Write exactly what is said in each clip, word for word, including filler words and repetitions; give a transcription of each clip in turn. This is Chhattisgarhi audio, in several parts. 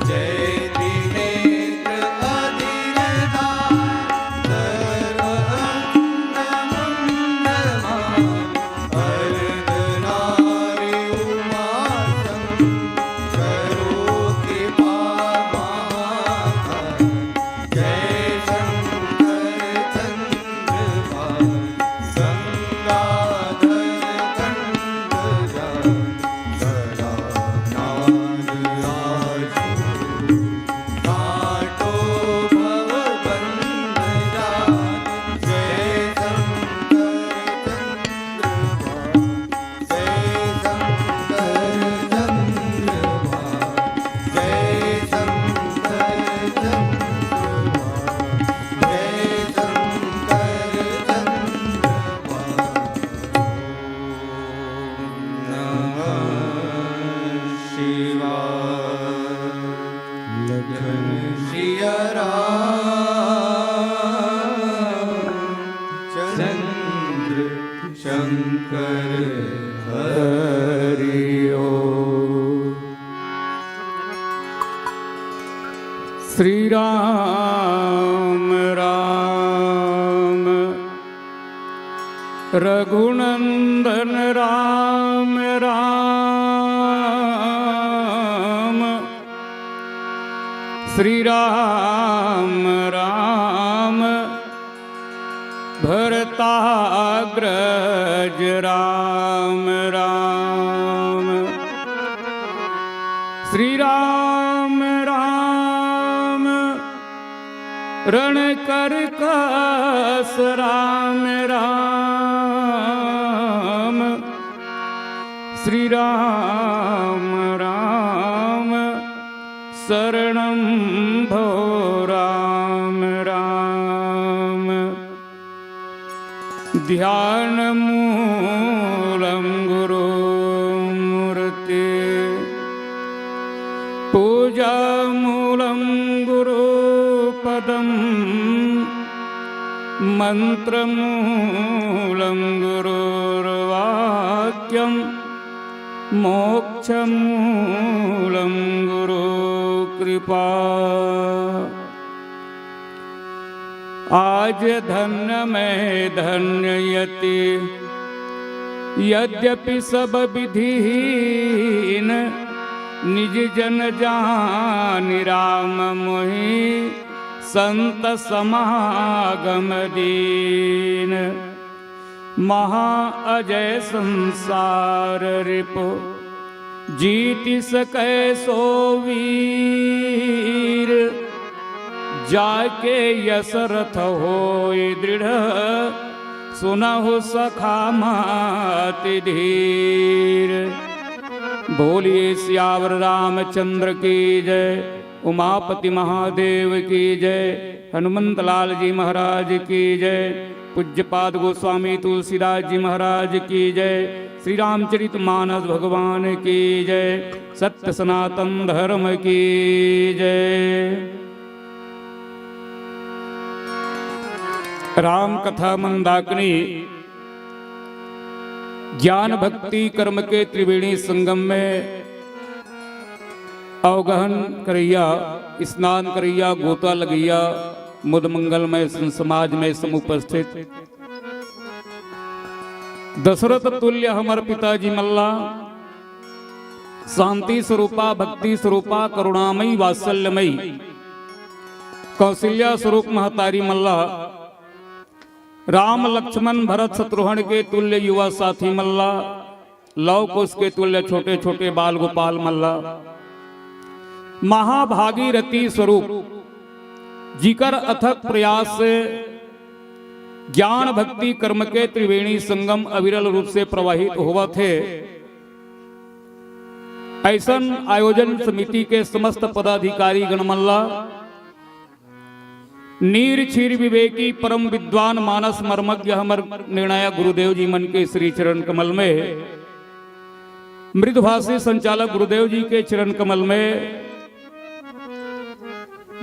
जय त्रिनेत्र अधीर धाम, सर्व अंग मंगल धाम, अर्धनारी उमा शंकर कृपा महाधाम। जय शंकर चंद्रमा, गंगाधर चंद्रजान, सदा नाग आशु, काटो भव बंध जान। जय शंकर चंद्रमा, जय शंकर चंद्रमा, जय शंकर चंद्रमा, जय शंकर चंद्रमा। ओम नमः शिवाय। लखन सिया राम चंद्र शंकर हरि ओम। श्री राम राम रघुनंदन राम राम, श्री राम राम भरताग्रज राम राम, श्री राम राम रण कर्कश राम राम, श्री राम राम शरणं भो राम राम। ध्यान मूलं गुरु मूर्ति, पूजा मूलं गुरु पदं, मंत्र मूलं गुरुर्वाक्यं, मोक्ष मूलं गुरु कृपा। आज धन्य मैं धन्य यति, यद्यपि सब विधिहीन, निज जन जानि राम मोहि संत समागम दीन। महा अजय संसार रिपु, जीति सकै सो वीर। जाके यशरथ होय दृढ़, सुनहु सखा माति धीर। बोलिए सियावर रामचंद्र की जय, उमापति महादेव की जय, हनुमंत लाल जी महाराज की जय, पूज्यपाद गोस्वामी तुलसीदास जी महाराज की जय, श्री रामचरित मानस भगवान की जय, सत्य सनातन धर्म की जय। राम कथा मंदाकिनी ज्ञान भक्ति कर्म के त्रिवेणी संगम में अवगहन करैया, स्नान करैया, गोता लगैया, मुद मंगल में सम-, समाज में समुपस्थित दशरथ तुल्य हमर पिताजी मल्ला, शांति स्वरूपा, भक्ति स्वरूपा, करुणामयी, वात्सल्यमयी, कौशल्या स्वरूप महतारी मल्ला, राम लक्ष्मण भरत शत्रुघ्न के तुल्य युवा साथी मल्ला, लव कुश के तुल्य छोटे छोटे बाल गोपाल मल्ला, महाभागीरथी स्वरूप जिकर अथक प्रयास से ज्ञान भक्ति कर्म के त्रिवेणी संगम अविरल रूप से प्रवाहित होवत हे, ऐसन आयोजन समिति के समस्त पदाधिकारी गण मल्ला, नीर क्षीर विवेकी परम विद्वान मानस मर्मज्ञ हमर निर्णायक गुरुदेव जी मन के श्री चरण कमल में, मृदुभाषी संचालक गुरुदेव जी के चरण कमल में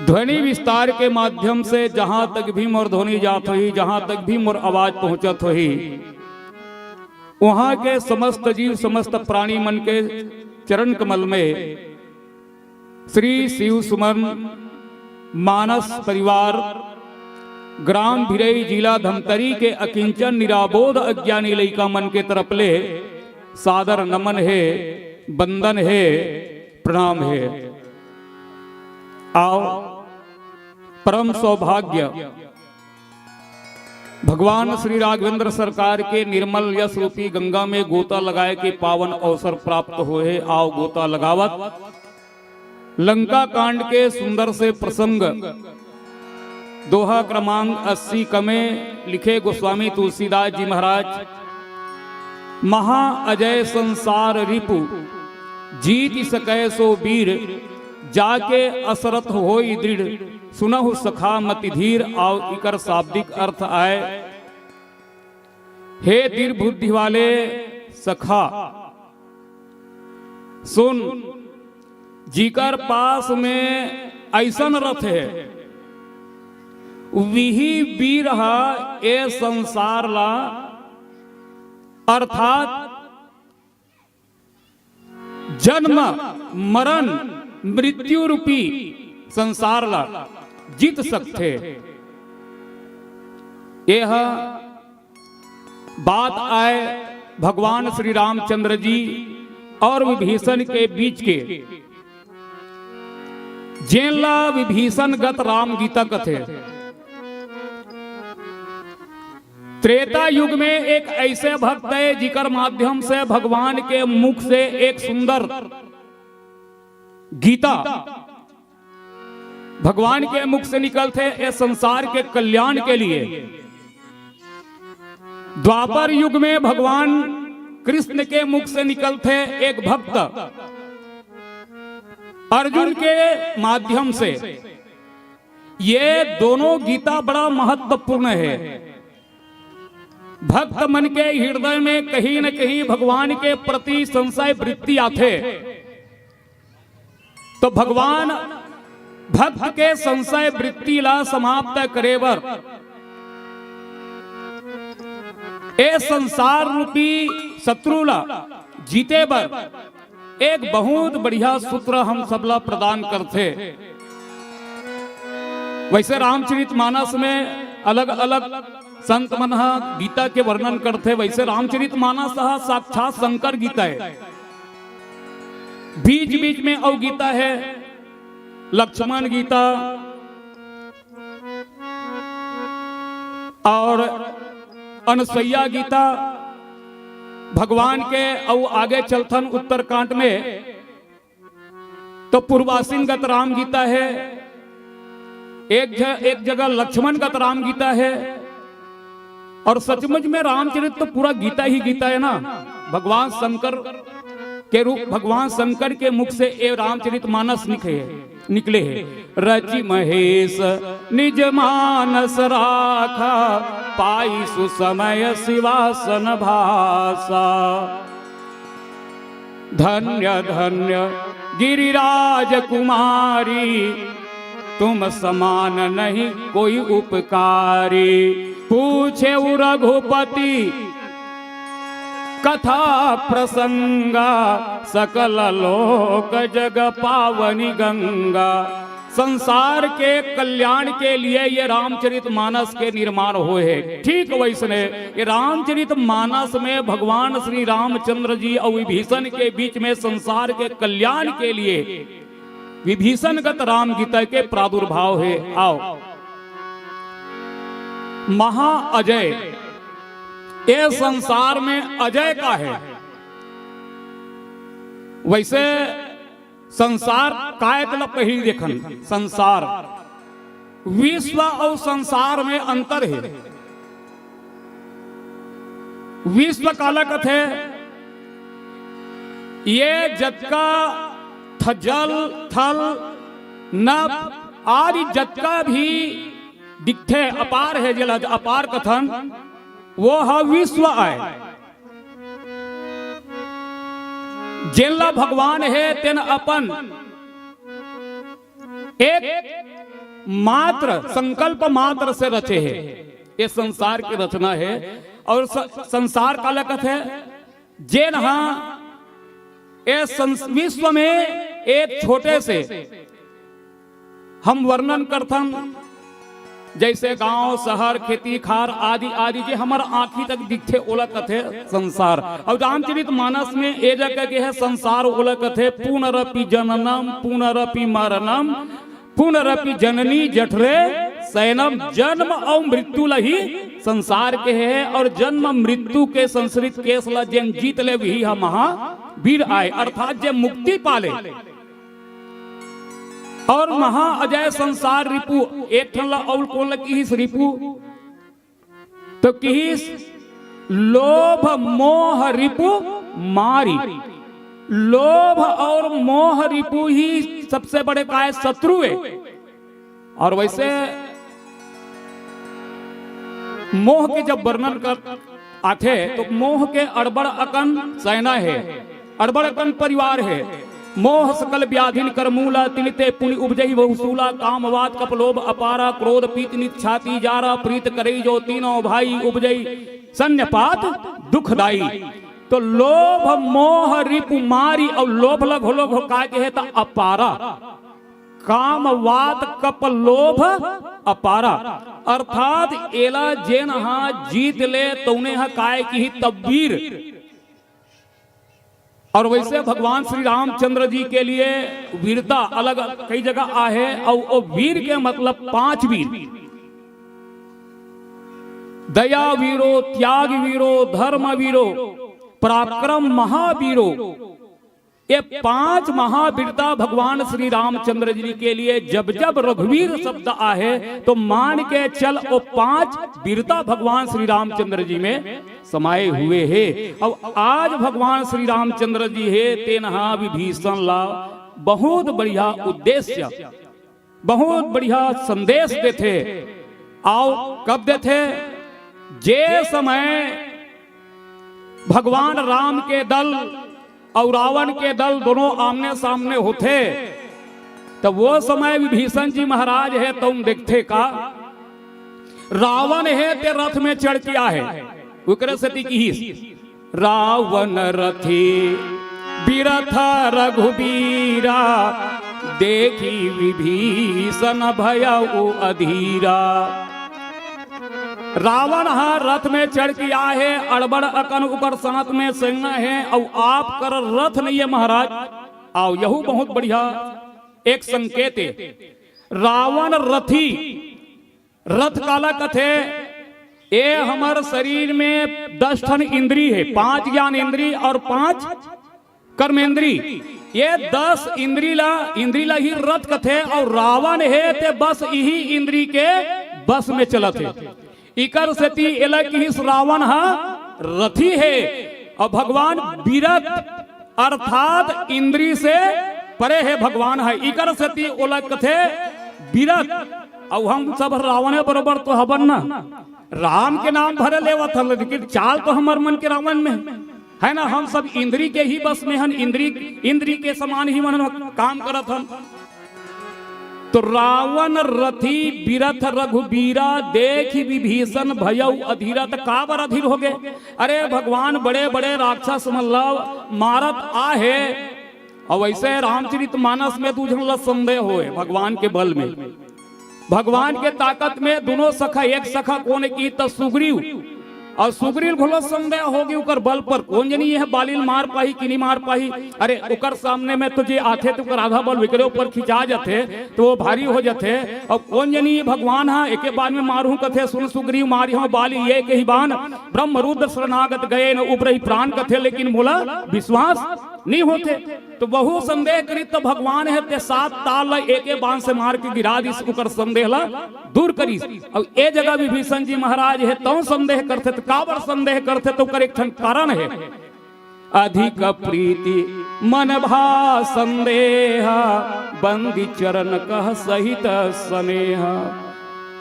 ध्वनि विस्तार के माध्यम से जहां तक भी मोर ध्वनि जात होही, जहां तक भी मोर आवाज पहुंचत होही, वहां के समस्त जीव, समस्त प्राणी मन के चरण कमल में श्री शिव सुमन मानस परिवार, ग्राम भिरई, जिला धमतरी के अकिंचन निराबोध अज्ञानी लइका मन के तरफ ले सादर नमन हे, बंदन हे, प्रणाम हे। आओ, परम सौभाग्य भगवान श्री राघवेंद्र सरकार के निर्मल यश रूपी गंगा में गोता लगाए के पावन अवसर प्राप्त होए हे। आओ गोता लगावत लंका कांड के सुंदर से प्रसंग, दोहा क्रमांक अस्सी क में लिखे गोस्वामी तुलसीदास जी महाराज, महा अजय संसार रिपु, जीति सकै सो वीर, जाके असरथ होई दृढ़, सुनहु सखा मति धीर। आओ इकर शाब्दिक अर्थ आय, हे दृढ़ बुद्धि वाले सखा, सुन, जिकर पास में अइसन रथ हे, विही वीर ह ए संसार ला, अर्थात जन्म, मरण, मृत्यु रूपी संसार ला जीत सकथे। यह बात आय भगवान श्री रामचंद्र जी और विभीषण के बीच के, जेन ला विभीषण गत राम गीता कथे। त्रेता युग में एक ऐसे भक्त हे जिकर माध्यम से भगवान के मुख से एक सुंदर गीता भगवान के मुख से निकलथे ए संसार के कल्याण के लिए। द्वापर युग में भगवान कृष्ण के मुख से निकलथे एक भक्त अर्जुन के माध्यम से। ये दोनों गीता बड़ा महत्वपूर्ण हे। भक्त मन के हृदय में कहीं न कहीं भगवान के प्रति संशय वृत्ति आथे, तो भगवान भक्त के संशय वृत्ति ला समाप्त करे बर ए संसार रूपी शत्रु ला जीते बर एक बहुत बढ़िया सूत्र हम सब ला प्रदान करथे। वैसे रामचरित मानस में अलग-अलग संत मन ह गीता के वर्णन करथे, वैसे रामचरित मानस ह साक्षात शंकर गीता हे। बीच-बीच में अउ गीता हे, लक्ष्मण गीता और अनसुईया गीता भगवान के, अउ आगे चलथन उत्तरकांड में तो पूर्वासिन गत राम गीता हे, एक ज-, एक जगह लक्ष्मण गत राम गीता हे। और सचमुच में रामचरित तो पूरा गीता ही गीता हे ना। भगवान शंकर के रूप, भगवान शंकर के मुख से ए रामचरित मानस निकले हे, निकले हे। रचि महेश निज मानस राखा, पाई सुसमय सिवासन भासा। धन्य धन्य गिरिराज कुमारी, तुम समान नहीं कोई उपकारी। पूछे रघुपति कथा प्रसंगा, सकल लोक जग पावनी गंगा। संसार के कल्याण के लिए ये रामचरित मानस के निर्माण होए हे। ठीक वैसने ये रामचरित मानस में भगवान श्री रामचंद्र जी और विभीषण के बीच में संसार के कल्याण के लिए विभीषण गत राम गीता के प्रादुर्भाव हे। आओ, महा अजय, ये संसार में अजय का हे। वैसे संसार काय, मतलब, पहिली देखन, संसार, विश्व अउ संसार में अंतर हे। विश्व काला कथे? ये जतका थ-, जल, थल, नभ आदि जतका भी दिखथे, अपार हे, जेला अपार कथन, वो ह विश्व आय। जेन ला भगवान हे, तेन अपन एक मात्र संकल्प मात्र से रचे हे। ये संसार के रचना हे। और स-, संसार काला कथे? जेन हा ए संस-, विश्व में एक छोटे से हम वर्णन करथन, जैसे गांव, शहर, खेती, खार आदि आदि जे हमर आंखी तक दिखथे, ओला कथे संसार। अउ रामचरित मानस में ए जगह के हे संसार, ओला कथे पुनरपि जननम पुनरपि मरणम पुनरपि जननी जठरे शयनम। जन्म अउ मृत्यु ल ही संसार के हे, अउ जन्म मृत्यु के संसरित केस ल जेन जीत ले, वही ह महावीर आय, अर्थात जे मुक्ति पाले। अउ महाअजय संसार रिपु, एक ठन ला अउ कोन ला किहिस रिपु? तो किहिस लोभ मोह रिपु मारी। लोभ अउ मोह रिपु ही सबसे बड़े काय शत्रु हे। अउ वैसे मोह के जब वर्णन कर आथे तो मोह के अड़बड़ अकन सेना हे, अड़बड़ अकन परिवार हे। मोह सकल व्याधिन कर मूला, तिनते पुनि उपजई बहु सूला। काम वात कप लोभ अपारा, क्रोध पीत नित छाती जारा। प्रीत करई जो तीनों भाई, उपजई सन्निपात दुखदाई। तो लोभ मोह रिपु मारी, अउ लोभ ल घलो घो-, का के हे त अपारा। काम वात कप लोभ अपारा, अर्थात एला जेन हा जीत ले, तउने हा काय किही तब वीर। अउ वैसे भगवान श्री रामचंद्र जी के लिए वीरता अलग कई जगह आहे, अउ वो वीर के मतलब पांच वीर, दया वीरो, त्याग वीरो, धर्म वीरो, पराक्रम महावीरो। ये पांच महावीरता भगवान श्री रामचंद्र जी के लिए जब जब रघुवीर शब्द आहे तो मान के चल, वो पांच वीरता भगवान श्री रामचंद्र जी में समाये हुए हे। अउ आज भगवान श्री रामचंद्र जी हे, तेनहा विभीषण ला बहुत बढ़िया उद्देश्य, बहुत बढ़िया संदेश देथे। अउ कब देथे? जे समय भगवान राम के दल अउ रावण के दल दोनों आमने सामने होथे, त वो समय विभीषण जी महाराज हे, तउन देखथे का रावण हे ते रथ में चढ़ के आहे, ओकरे सेती किहिस, रावण रथी बिरथ रघुबीरा, देखी विभीषण भयउ अधीरा। रावण ह रथ में चढ़ के आहे, अड़बड़ अकन उकर साथ में सेना हे, अउ आप कर रथ नइये महाराज। अउ यहू बहुत बढ़िया एक संकेत हे। रावण रथी, रथ काला कथे? ए हमर शरीर में दस ठन इंद्री हे, पांच ज्ञान इंद्री अउ पांच कर्मेंद्री। ये दस इंद्री ला, इंद्री ला ही रथ कथे, अउ रावण हे ते बस इही इंद्री के बस में चलत हे। इकर सेती एला किहिस रावण ह रथी हे, अउ भगवान बिरथ अर्थात इंद्री से परे हे भगवान ह, इकर सेती ओला कथे बिरथ। अउ हम सब रावणे बरोबर तो हबन ना, राम के नाम भरे लेवत हन, लेकिन चाल तो हमर मन के रावण में हे ना। हम सब इंद्री के ही बस में हन, इंद्री, इंद्री के समान ही मन काम करत हन। तो रावण रथी बिरथ रघुबीरा, देखि विभीषण भयउ अधीरा। त काबर अधीर होगे? अरे भगवान बड़े बड़े राक्षस मन ल मारत आहे। अउ वैसे रामचरित मानस में दू झन ल संदेह होय भगवान के बल में, भगवान के ताकत में। दुनों सखा, एक सखा कोन किही त सुग्रीव, अउ सुग्रीव घलो संदेह होगे उकर बल पर, कोन जनी ये बाली ल मार पाही कि नहीं मार पाही। अरे ओकर सामने में तो जे आथे तो ओकर आधा बल ओकरे ऊपर खिंचा जाथे, तो वो भारी हो जाथे। अउ कोन जनी ये भगवान ह एके बान में मारहूं कथे, सुन सुग्रीव मारिहंव बाली एक ही बान, ब्रह्म रुद्र शरणागत गए न उबरही प्राण कथे, लेकिन मोला विश्वास नहीं होथे। तो वहू संदेह करिस त भगवान हे ते सात ताल ल एके बान से मार के गिरा दिस, उकर संदेह ल दूर करिस। अउ ए जगह विभीषण जी महाराज हे तउ संदेह करथे, त काबर संदेह करथे, त ओकर एक ठन कारण हे। अधिक प्रीति मन भा संदेह, बंदी चरण कह सहित स्नेह।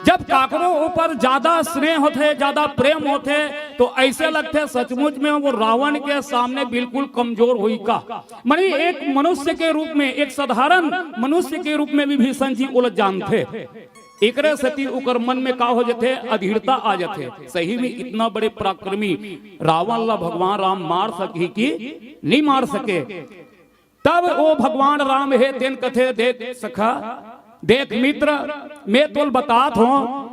जब काकरो ऊपर ज्यादा स्नेह होथे, ज्यादा प्रेम होथे, तो ऐसे लगथे सचमुच में वो रावण के सामने बिल्कुल कमजोर होई का। माने एक मनुष्य के रूप में, एक साधारण मनुष्य के रूप में विभीषण जी ओला जानथे। एकरे सेती उकर मन में का हो जथे, अधीरता आ जथे। सही में इतना बड़े पराक्रमी रावण ला भगवान राम मार सकही कि नहीं मार सके? तब ओ भगवान राम हे तेन कथे, "देख सखा, देख मित्र, मैं तोल बतात हों,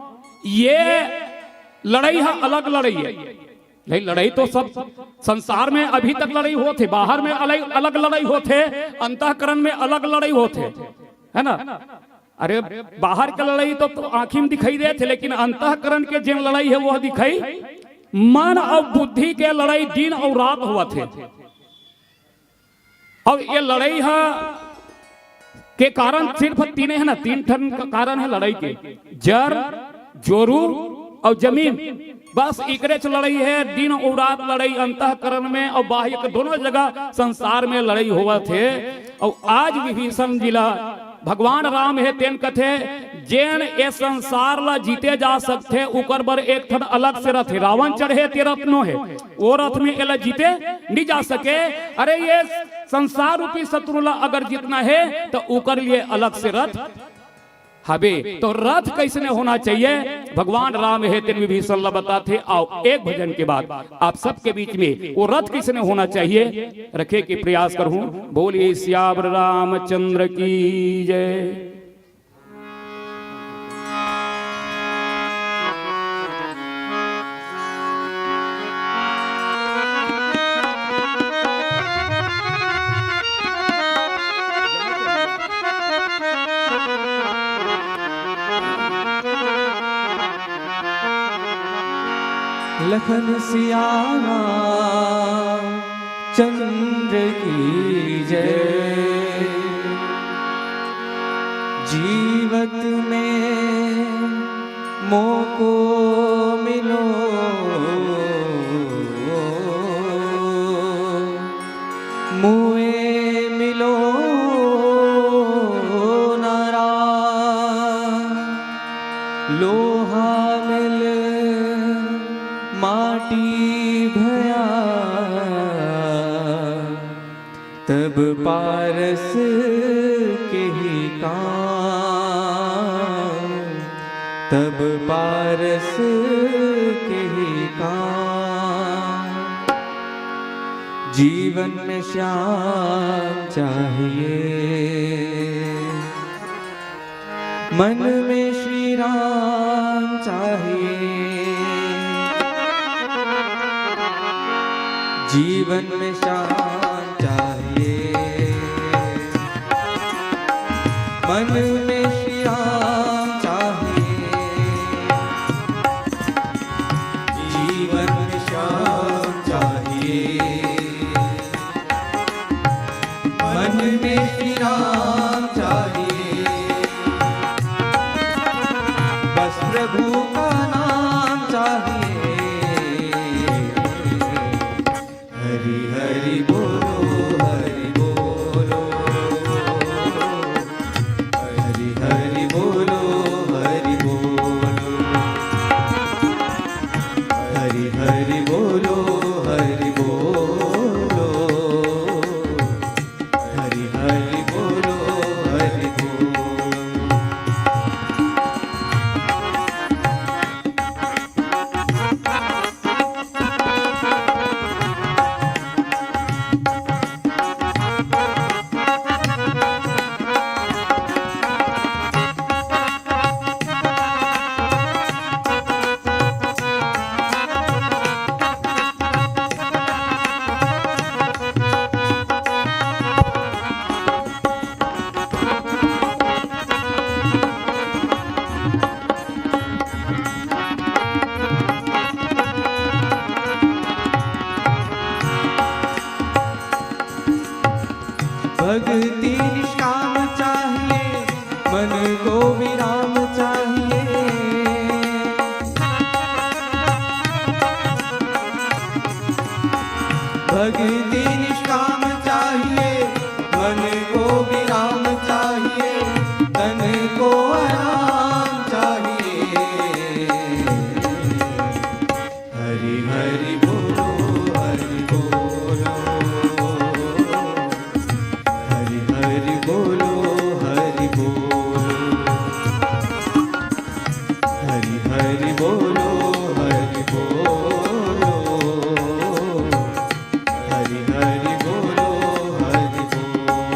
ये लड़ई ह अलग लड़ई हे।" नहीं, लड़ई तो सब संसार में अभी तक लड़ई होत हे, बाहर में अलग, अलग लड़ई होत हे, अंतःकरण में अलग लड़ई होत हे, है ना? अरे, बाहर के लड़ई तो, तो आँखी में दिखाई देत हे, लेकिन अंतःकरण के जेन लड़ई हे, वो दिखाई, मन अउ बुद्धि के लड़ई दिन अउ रात होवत हे। अउ ये लड़ई ह के कारण सिर्फ तीने हे ना, तीन ठन का कारण हे लड़ई के, जर, जोरू अउ जमीन। बस एकरेच लड़ई हे, दिन अउ रात लड़ई अंतःकरण में अउ बाह्य के दोनों जगह संसार में लड़ई होवत हे। अउ आज विभीषण जी ला भगवान राम हे तेन कथे, "जेन ए संसार ला जीते जा सकथे, ओकर बर एक ठन अलग से रथ हे, रावण चढ़े ते रथ नो हे, ओ रथ में एला जीते नी जा सके।" अरे, ये संसार रूपी शत्रु ला अगर जीतना हे, तो ओकर लिए अलग से रथ हबे। तो रथ कैसने होना चाहिए, भगवान राम हे तेन विभीषण ला बताथे। आओ, एक भजन के बाद आप सबके बीच में वो रथ कैसने होना चाहिए, रखे के प्रयास करहूं। बोलिए सियावर रामचंद्र की जय। लखन सियावर चंद्र की जय। जीवत में मोको मिलो, मुए मिलो नारा। लोहा मिल माटी भया, तब पारस के ही काम, तब पारस के ही काम। जीवन में श्याम चाहिए, मन में श्री राम चाहिए। जीवन में श्याम चाहिए, मन में श्री राम चाहिए। जीवन में श्याम चाहिए, मन में श्री राम चाहिए, बस प्रभु का नाम चाहिए। हरि हरि बोलो, हरि बोलो, हरि हरि बोलो, हरि बोलो, हरि हरि बोलो, हरि बोलो। हरि हरि बोलो, हरि बोलो। भक्ति निष्काम चाहिए, मन को विराम चाहिए। भक्ति निष्काम चाहिए, मन को विराम चाहिए, तन को आराम चाहिए। हरि हरि बोलो, हरि बोलो। हरि हरि बोलो, हरि बोलो। हरि हरि बोलो, हरि बोलो। हरि हरि बोलो, हरि बोलो।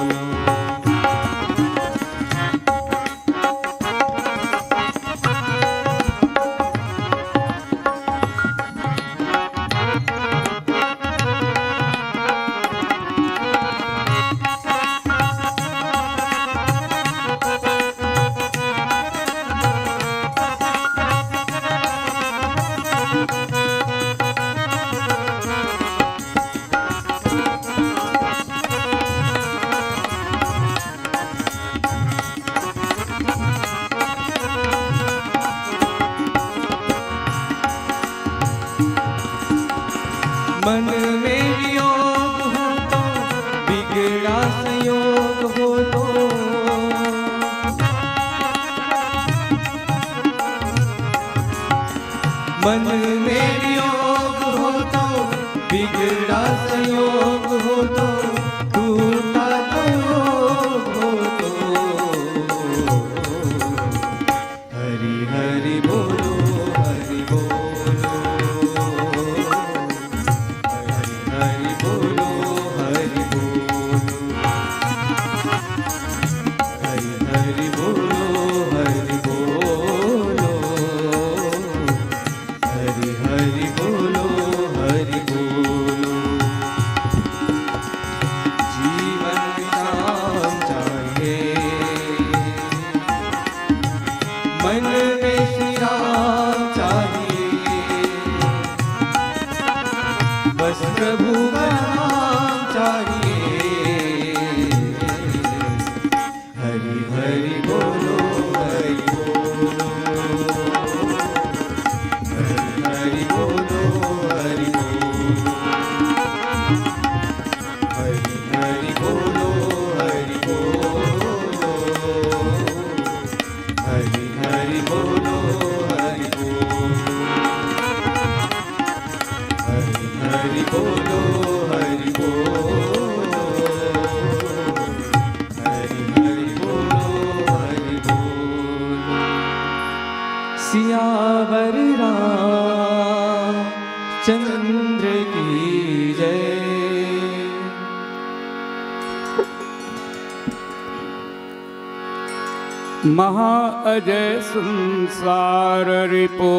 हो तो, मन में वियोग हो तो, बिगड़ा संयोग हो तो, टूटा संयोग हो तो, हरि हरि बोलो, हरि बोलो। हरि हरि बोलो, हरि बोलो। हरि हरि बोलो, हरि बोलो। हरि हरि बोलो, हरि बोलो। जीवन विश्राम चाहिए। मन में श्री राम चाहिए, बस प्रभु का नाम चाहिए। हरि हरि बोलो, हरि बोलो। हरि हरि बोलो, हरि बोलो। हरि हरि बोलो, हरि बोलो। हरि हरि बोलो, हरि बोलो। हरि हरि बोलो, हरि बोलो। हरि हरि बोलो, हरि बोलो। सियावर रामचंद्र की जय। महाअजय संसार रिपु,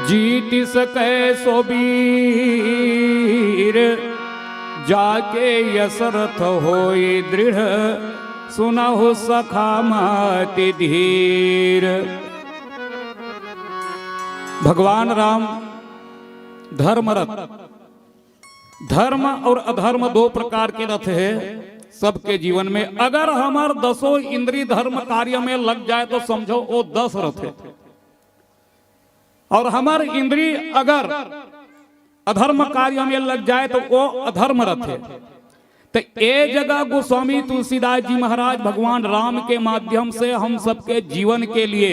जीति सकै सो वीर। जाके यसरथ होई दृढ़, सुनहु सखा मति धीर। भगवान राम धर्मरथ, धर्म और अधर्म दो प्रकार के रथ हे सबके जीवन में। अगर हमर दसों इंद्री धर्म कार्य में लग जाए तो समझो वो दस रथ हे, और हमर इंद्री अगर अधर्म कार्य में लग जाए तो वो अधर्म रथ हे। तो ए जगह गोस्वामी तुलसीदास जी महाराज भगवान राम के माध्यम से हम सबके जीवन के लिए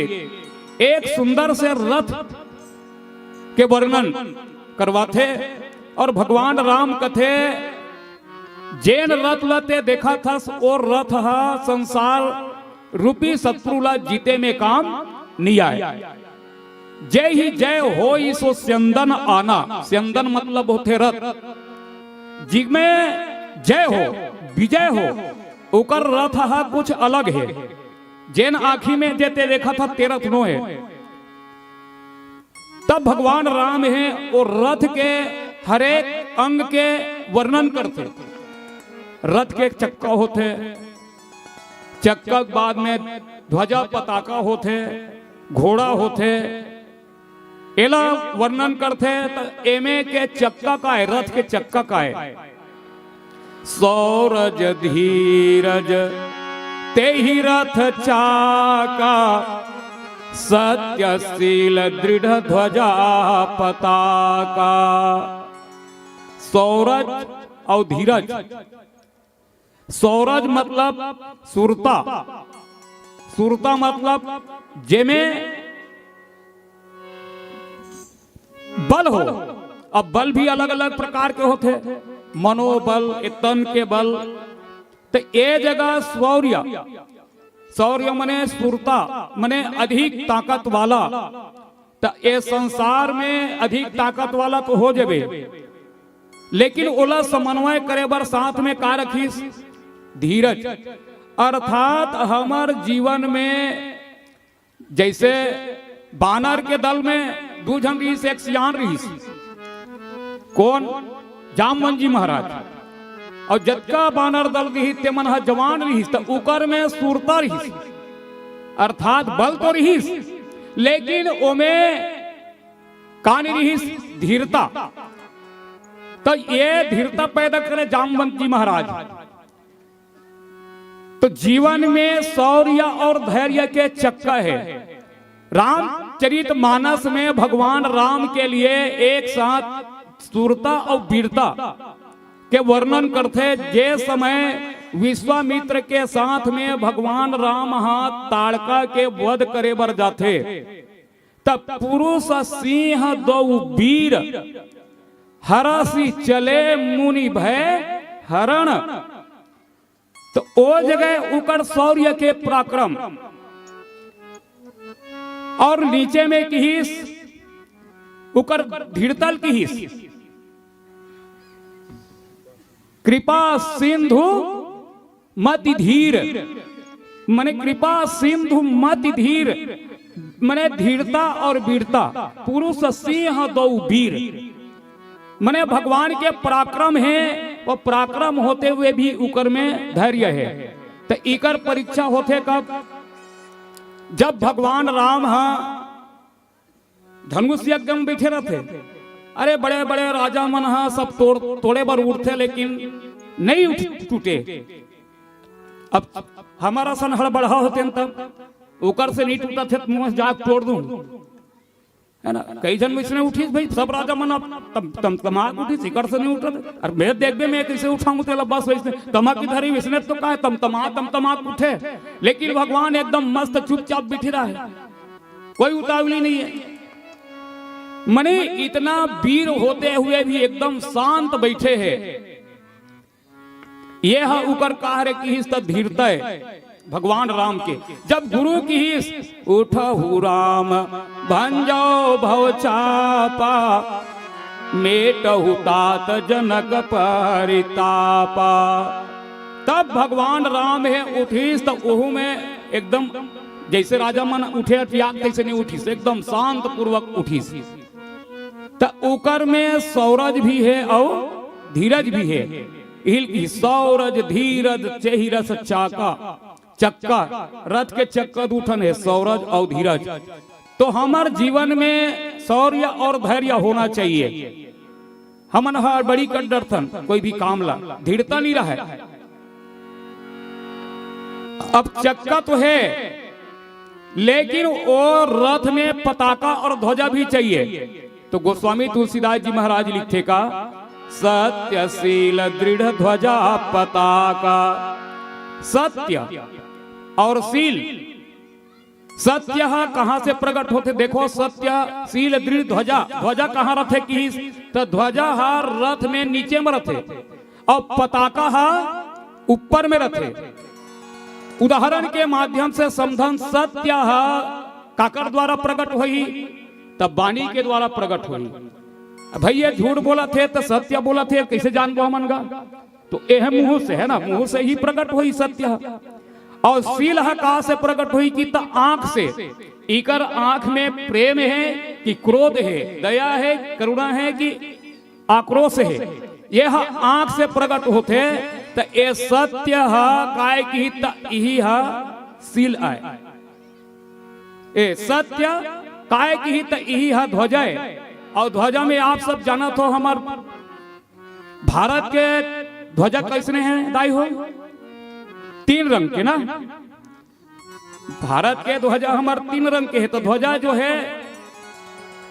एक सुंदर से रथ के वर्णन करवाथे। और भगवान राम कथे, जेन रथ ल ते देखत हस, ओ रथ ह संसार रूपी शत्रु ला जीते में काम नइ आय। जय ही जय होई सो स्यंदन आना। स्यंदन मतलब होथे रथ। जिसमें जय हो, विजय हो, ओकर रथ ह कुछ अलग हे। जेन आँखी में जे ते देखत ह, ते रथ नो हे। तब भगवान राम हे, वो रथ के हरेक अंग के वर्णन करथे। रथ के चक्का होथे, चक्का के बाद में ध्वजा पताका होथे, घोड़ा होथे, एला वर्णन करथे। त एमे के चक्का काय, रथ के चक्का काय? सौरज धीरज तेहि रथ चाका, सत्यशील दृढ़ ध्वजा पताका। सौरज और धीरज। सौरज मतलब सुरता, सुरता मतलब जेमे बल हो। अब बल भी अलग-अलग प्रकार के होथे, मनोबल, ए तन के बल। त ए जगह शौर्य, शौर्य मने सुरता, मने अधिक ताकत वाला। त ए संसार में अधिक ताकत वाला तो हो जबे, लेकिन ओला समन्वय करे बर साथ में का रखिस? धीरज। अर्थात हमर जीवन में जैसे बानर के दल में दू झन रिहिस, एक सियान रिहिस। कोन? जामवंत जी महाराज। और जतका बानर दल रिहिस, ते मन ह जवान रिहिस, त उकर में सुरता रिहिस, अर्थात बल तो रिहिस, लेकिन ओमे का नइ रिहिस? धीरता। त ये धीरता पैदा करे जामवंत जी महाराज। तो जीवन में शौर्य और धैर्य के चक्का हे। रामचरित मानस में भगवान राम के लिए एक साथ सुरता और वीरता के वर्णन करथे। जे समय विश्वामित्र के साथ में भगवान राम ह ताड़का के वध करे बर जाथे, तब पुरुष सिंह दो वीर, हरषि चले मुनि भय हरण। तो ओ जगह उकर शौर्य के पराक्रम, और नीचे में किहिस उकर धीरतल किहिस, कृपा सिंधु मति धीर, माने कृपा सिंधु मति धीर, माने धीरता और वीरता, पुरुष सिंह दो वीर, माने भगवान के पराक्रम हे, वो पराक्रम होते हुए भी उकर में धैर्य हे। तो इकर परीक्षा होथे कब? जब भगवान राम ह धनुष यज्ञ में बैठे रहथे। अरे, बड़े बड़े राजा मन ह सब तोड़, तोड़े बर उठथे, लेकिन नहीं उठ, टूटे। अब हमर असन हड़बड़हा होते न, तब उकर से नहीं टूटत हे, त मुँह जाके तोड़ दूं, है ना? कई झन वैसने उठिस भाई, सब राजा मन अब तम, तम, तमाक उठिस, इकर से नहीं उठत। और मैं देखबे, मैं कैसे उठाऊं तेला, बस वैसने तमाक की धरी, वैसने तो का है, तम, तमा, तम, तमाक उठे। लेकिन भगवान एकदम मस्त चुपचाप बैठी रहे, कोई उतावली नहीं है। मने इतना वीर होते हुए भी एकदम शांत बैठे हैं। ये ह उकर कार्य किहिस त धीरतय भगवान राम के। जब गुरु किहिस, "उठहु राम भंजो भव चापा, मेटहु तात जनक परितापा।" तब भगवान राम हे उठिस त ओहू में एकदम जैसे राजा मन उठे अटियाक तैसे नहीं उठिस, एकदम शांत पूर्वक उठिस। त ओकर में सौरज भी हे अउ धीरज भी हे। इहिल की सौरज, धीरज, चहिरस, चाका, चक्का, रथ के चक्का दू ठन हे, सौरज अउ धीरज। तो हमर जीवन में शौर्य और धैर्य होना चाहिए। हमन ह बड़ी कर डरथन कोई भी काम ला, धीरता नहीं रहे। अब चक्का तो है, लेकिन वो रथ में पताका और ध्वजा भी चाहिए। तो गोस्वामी तुलसीदास जी महाराज लिखथे का, "सत्य शील दृढ़ ध्वजा पताका।" सत्य और शील, सत्य ह कहाँ से प्रकट होथे? देखो, सत्य शील दृढ़ ध्वजा, ध्वजा कहाँ रथे किहिस? त ध्वजा ह रथ में नीचे में रथे और पताका ह ऊपर में रथे। उदाहरण के माध्यम से समझन, सत्य ह काकर द्वारा प्रकट होही? त बानी के द्वारा प्रकट होही। अब भैया झूठ बोलत हे त सत्य बोलत हे, कैसे जानबो हमन गा? तो एह मुंह से, है ना, मुंह से ही प्रकट होही सत्य ह। और शील ह का से प्रकट होही कि त आंख से, इकर आंख में प्रेम हे कि क्रोध हे, दया हे, करुणा हे कि आक्रोश हे, ये ह आंख से प्रकट होथे। त ए सत्य ह काय किही त इही ह शील आय। ए सत्य काय किही त इही ह ध्वजा आय। और ध्वजा में आप सब जानत हो, हमर भारत के ध्वजा कैसने हे दाई हो? तीन रंग के ना। भारत के ध्वजा हमर तीन रंग के हे, तो ध्वजा जो है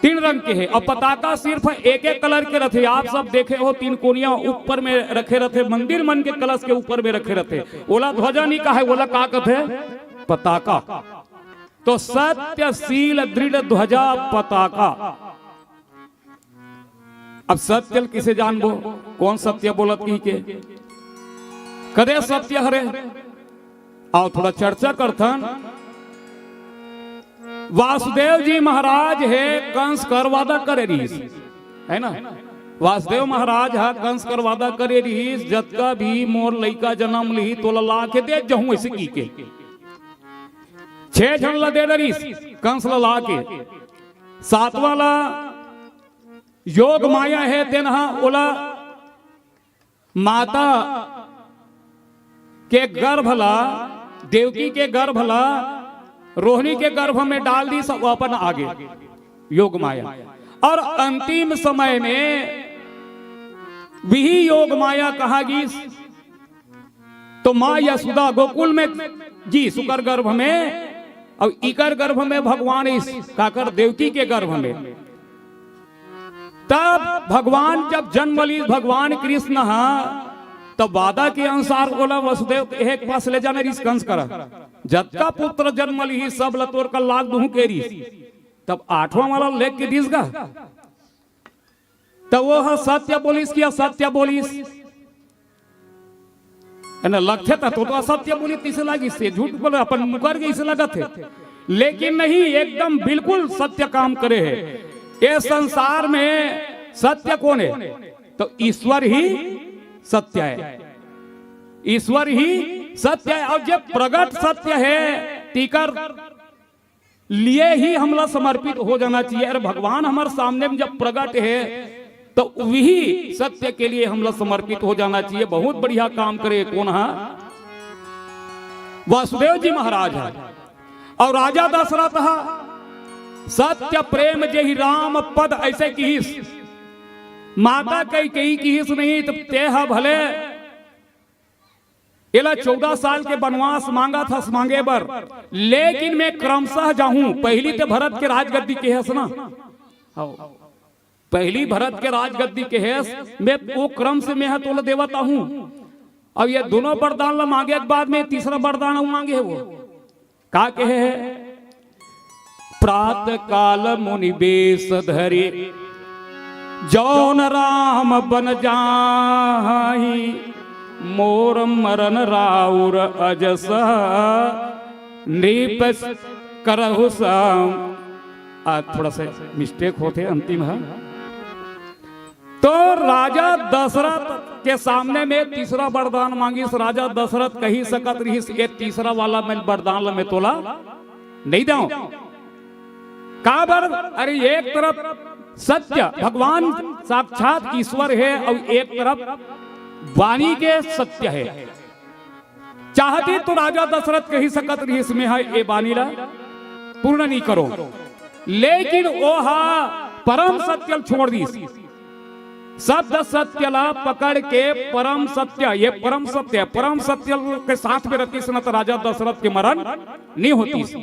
तीन रंग के हे, और पताका सिर्फ एक एक कलर के रथे। आप सब देखे हो, तीन कोनिया ऊपर में रखे रथे, मंदिर मन के कलश के ऊपर में रखे रथे, ओला ध्वजा नहीं कहे, ओला का कथे? पताका। तो सत्य शील दृढ़ ध्वजा पताका। अब सत्य ल किसे जानबो, कौन सत्य बोलत किही के, कदे सत्य हरे? आओ थोड़ा चर्चा करथन। वासुदेव जी महाराज हे कंस कर वादा करे रहिस, है ना? वासुदेव महाराज हा कंस कर वादा करे रहिस, "जतका भी मोर लइका जन्म लिही, तोला ला के दे जहूं," ऐसे की के छह झन ला दे डरिस कंस ला ला के। सातवां ला योग माया हे, तेन हा ओला माता के गर्भ ला, देवकी के गर्भ ला, रोहिणी के गर्भ में डाल दिस, वो अपन आगे योग माया। और अंतिम समय में विही योग माया कहा गिस, तो माँ यशोदा गोकुल में गिस उकर गर्भ में, और इकर गर्भ में भगवान इस काकर देवकी के गर्भ में। तब भगवान जब जन्म ली, भगवान कृष्ण हा तब वादा के अनुसार ओला वसुदेव के एक पास ले जाना रिहिस कंस करा। जतका पुत्र जन्म लिही, सब ल तोर कर लाग दूहूं के रिहिस। तब आठवां वाला लेके दिस गा, त वो ह सत्य बोलिस कि असत्य बोलिस? एने लगथे त तो, तो असत्य बोलिस तइसे लागिस, से झूठ बोले, अपन मुकर गे अइसे लगत हे। लेकिन नहीं, एकदम बिल्कुल सत्य काम करे हे। ये संसार में सत्य कोन हे? तो ईश्वर ही सत्य हे, ईश्वर ही सत्य हे। अउ जे प्रगट सत्य हे, तिकर लिए ही हमला समर्पित हो जाना चाहिए। अरे, भगवान हमर सामने में जब प्रगट हे, तो वही सत्य के लिए हमला समर्पित हो जाना चाहिए। बहुत बढ़िया काम करे कोन हा? वासुदेव जी महाराज हे। अउ राजा दशरथ हा, सत्य प्रेम जेहि राम पद, अइसे किहिस। माता कैकेयी किहिस नहीं, त तेह भले एला चौदह साल के बनवास मांगत हस मांगे बर, लेकिन मैं क्रमशः जाहूं। पहिली ते भरत के राजगद्दी केहेस ना, हव, पहिली भरत के राजगद्दी केहेस, मैं वो क्रम से मैं ह तोला देवत आहूं। अब ये दोनों वरदान ला मांगे के बाद में तीसरा वरदान अउ मांगे हे वो। का कहे हे? प्रात काल मुनि बेस धरे, जौन राम बन जाहि, मोर मरन राउर अजस, नृप करहु सम। आ, थोड़ा सा मिस्टेक होथे अंतिम ह। तो राजा दशरथ के सामने में तीसरा वरदान मांगिस। राजा दशरथ कहि सकत रहिस, "ए तीसरा वाला मैं वरदान ल मैं तोला नहीं दंव।" काबर? अरे, एक तरफ सत्य, भगवान साक्षात ईश्वर हे, अउ एक तरफ वाणी के सत्य हे। चाहती तो राजा दशरथ कहि सकत रहिस, "मैं ह ए बानी ला पूर्ण नहीं करो," लेकिन ओ हा परम सत्य ल छोड़ दिस। शब्द सत्य ला पकड़ के परम सत्य, ये परम सत्य, परम सत्य के साथ में रतिस न त राजा दशरथ के मरण नहीं होतिस।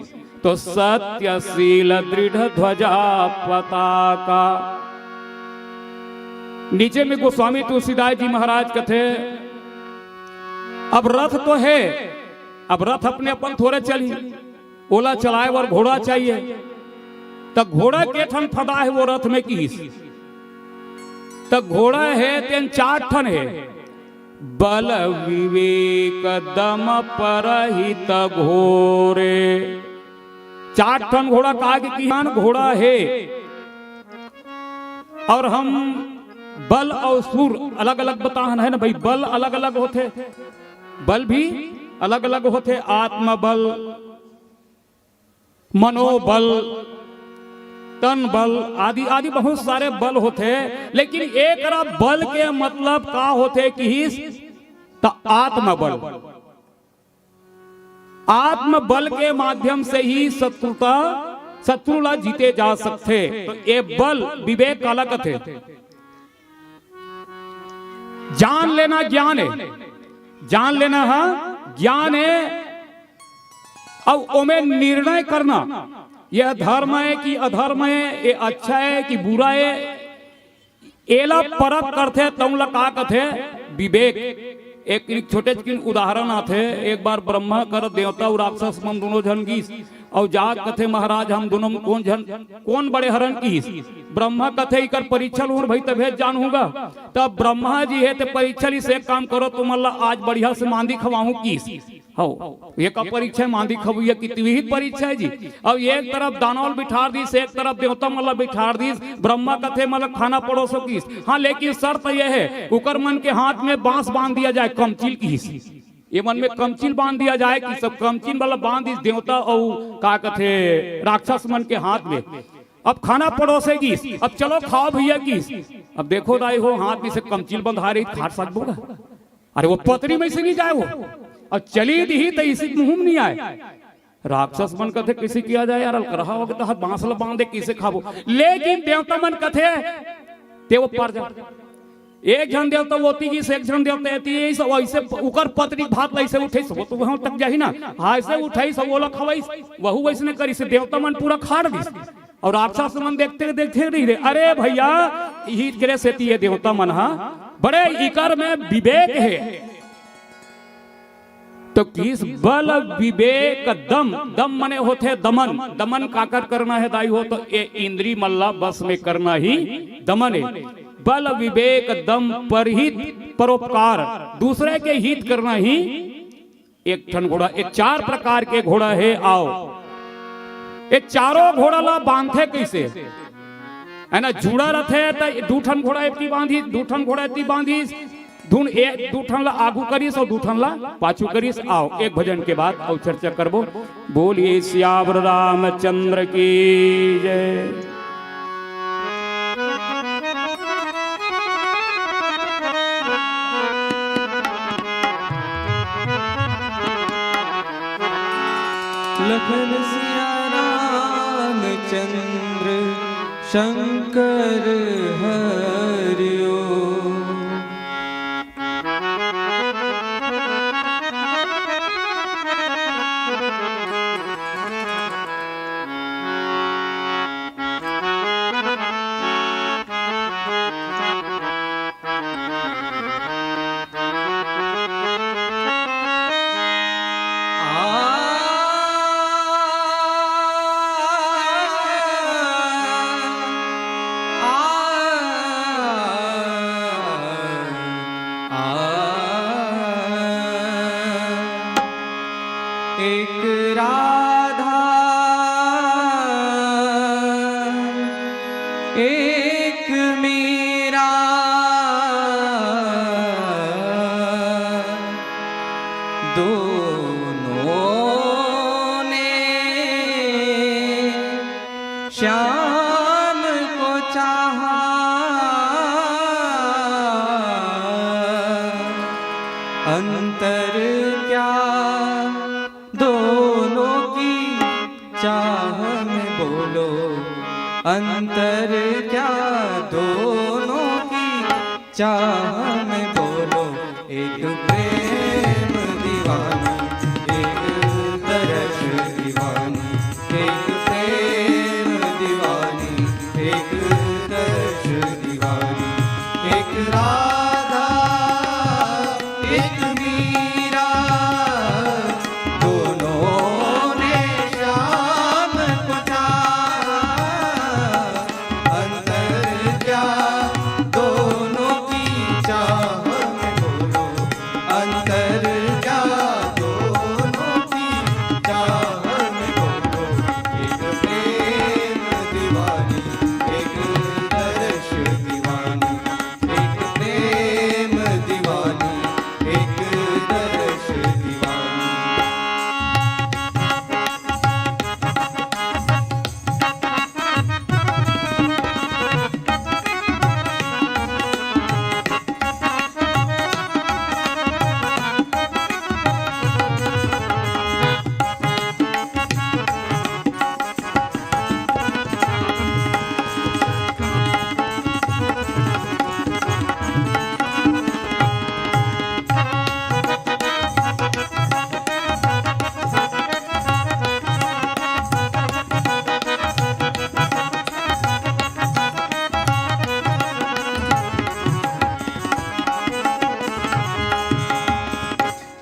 तो सत्यशील दृढ़ ध्वजा पताका। नीचे में गोस्वामी तुलसीदास जी महाराज कथे, अब रथ तो हे, अब रथ अपने अपन थोरे चलही, ओला चलाए बर घोड़ा चाहिए। त घोड़ा के ठन फदा हे वो रथ में किहिस? त घोड़ा हे तेन चार ठन हे, बल विवेक दम परहित घोरे। चार ठन घोड़ा काहे के किहान घोड़ा हे। अउ हम बल अउ सूर अलग-अलग बताहन हे ना भई, बल अलग-अलग होथे, बल भी अलग-अलग होथे, आत्मबल, मनोबल, तन बल आदि, आदि बहुत सारे बल होथे, लेकिन एकरा बल के मतलब का होथे किहिस त आत्मबल। आत्मबल के माध्यम से ही शत्रुता, शत्रु ला जीते जा सकथे। तो ये बल विवेक काला कथे? जान लेना ज्ञान हे, जान लेना ह ज्ञान हे, अउ ओमे निर्णय करना, यह धर्म हे कि अधर्म हे, ये अच्छा हे कि बुरा हे, एला परख करथे, तउन ला का कथे? विवेक। एक, एक छोटे चिकिन उदाहरण आथे, एक बार ब्रह्मा कर देवता अउ राक्षस मन दोनों झन गिस, अउ जाग कथे, "महाराज, हम दोनों में कोन झन, कोन बड़े हरन?" किहिस। ब्रह्मा कथे, "इकर परीक्षा लूहूं भई, तभे जानहूं गा।" तब ब्रह्मा जी हे ते परीक्षा लिस, "एक काम करो, तुमन ला आज बढ़िया से मांदी खवाहूं," किहिस। हव, ये का परीक्षा हे? मांदी खवइया की तिविहित परीक्षा हे जी। अब एक तरफ दानव ल बिठार दिस, एक तरफ देवता मन ला बिठार दिस। ब्रह्मा कथे, "मतलब खाना परोसो," किहिस। हाँ, लेकिन शर्त ये हे, उकर मन के हाथ में बांस बांध दिया जाए, कमचिल किहिस। ये मन में कमचिल बांध दिया जाए कि सब कमचिल वाला बांध दिस देवता अउ का कथे राक्षस मन के हाथ में। अब खाना परोसे गिस, अब चलो खाओ भैया किहिस। अब देखो दाई हो, हाथ में से कमचिल बंधा रही, खा सकबो गा? अरे वो पतरी में से नहीं जाए वो, अउ चली दिही त इसी मुंह में नहीं आए। राक्षस मन कथे, "कइसे किया जाए यार, अलकरहा हो गे त बांस ल बांध दे, कइसे खाबो?" लेकिन देवता मन कथे, "ते वो पार जा।" एक झन देवता ओती गिस, एक झन देवता एती, अइसे, अइसे उकर पतरी भात ल अइसे उठइस, वो तो वहां तक जाही ना, हाँ, अइसे उठइस, ओला खवइस, वहू वइसने करिस, देवता मन पूरा खाड़ दिस। अउ राक्षस मन देखते देखते रहिथे, अरे भइया, इही करे सेती ये देवता मन हा बड़े इकर में विवेक हे। तो किस बल विवेक दम, दम मने होथे दमन, दमन काकर करना हे दाई हो, तो ये इंद्री मन ला बस में करना ही दमन हे। बल विवेक दम परहित परोपकार, दूसरे के हित करना ही एक ठन घोड़ा, ये चार प्रकार के घोड़ा हे। आओ, ये चारों घोड़ा ला बांधथे कइसे? है ना, जुड़ा रथे त दू ठन घोड़ा एती बांधिस, दू ठन घोड़ा एती बांधिस, धुन ए, दू ठन ला आगू करिस अउ दू ठन ला पाछू करिस। आओ, एक भजन के बाद अउ चर्चा करबो। बोलिए सियावर रामचंद्र की जय। लखन सिया रामचंद्र शंकर हरिओ। एक राधा, एक मीरा, दोनों ने श्याम को चाहा। अंतर क्या दोनों की चाह में, बोलो, अंतर क्या दोनों की चाह में, बोलो। एक प्रेम दीवानी, एक तरस दीवानी, एक प्रेम दीवानी, एक तरस दीवानी, एक राधा, एक मीरा, दोनों ने श्याम को चाहा। अंतर क्या दोनों की चाह में, बोलो, अंतर क्या दोनों की चाह में, बोलो। एक प्रेम दीवानी, एक दर्श दीवानी, एक प्रेम दीवानी, एक दर्श दीवानी।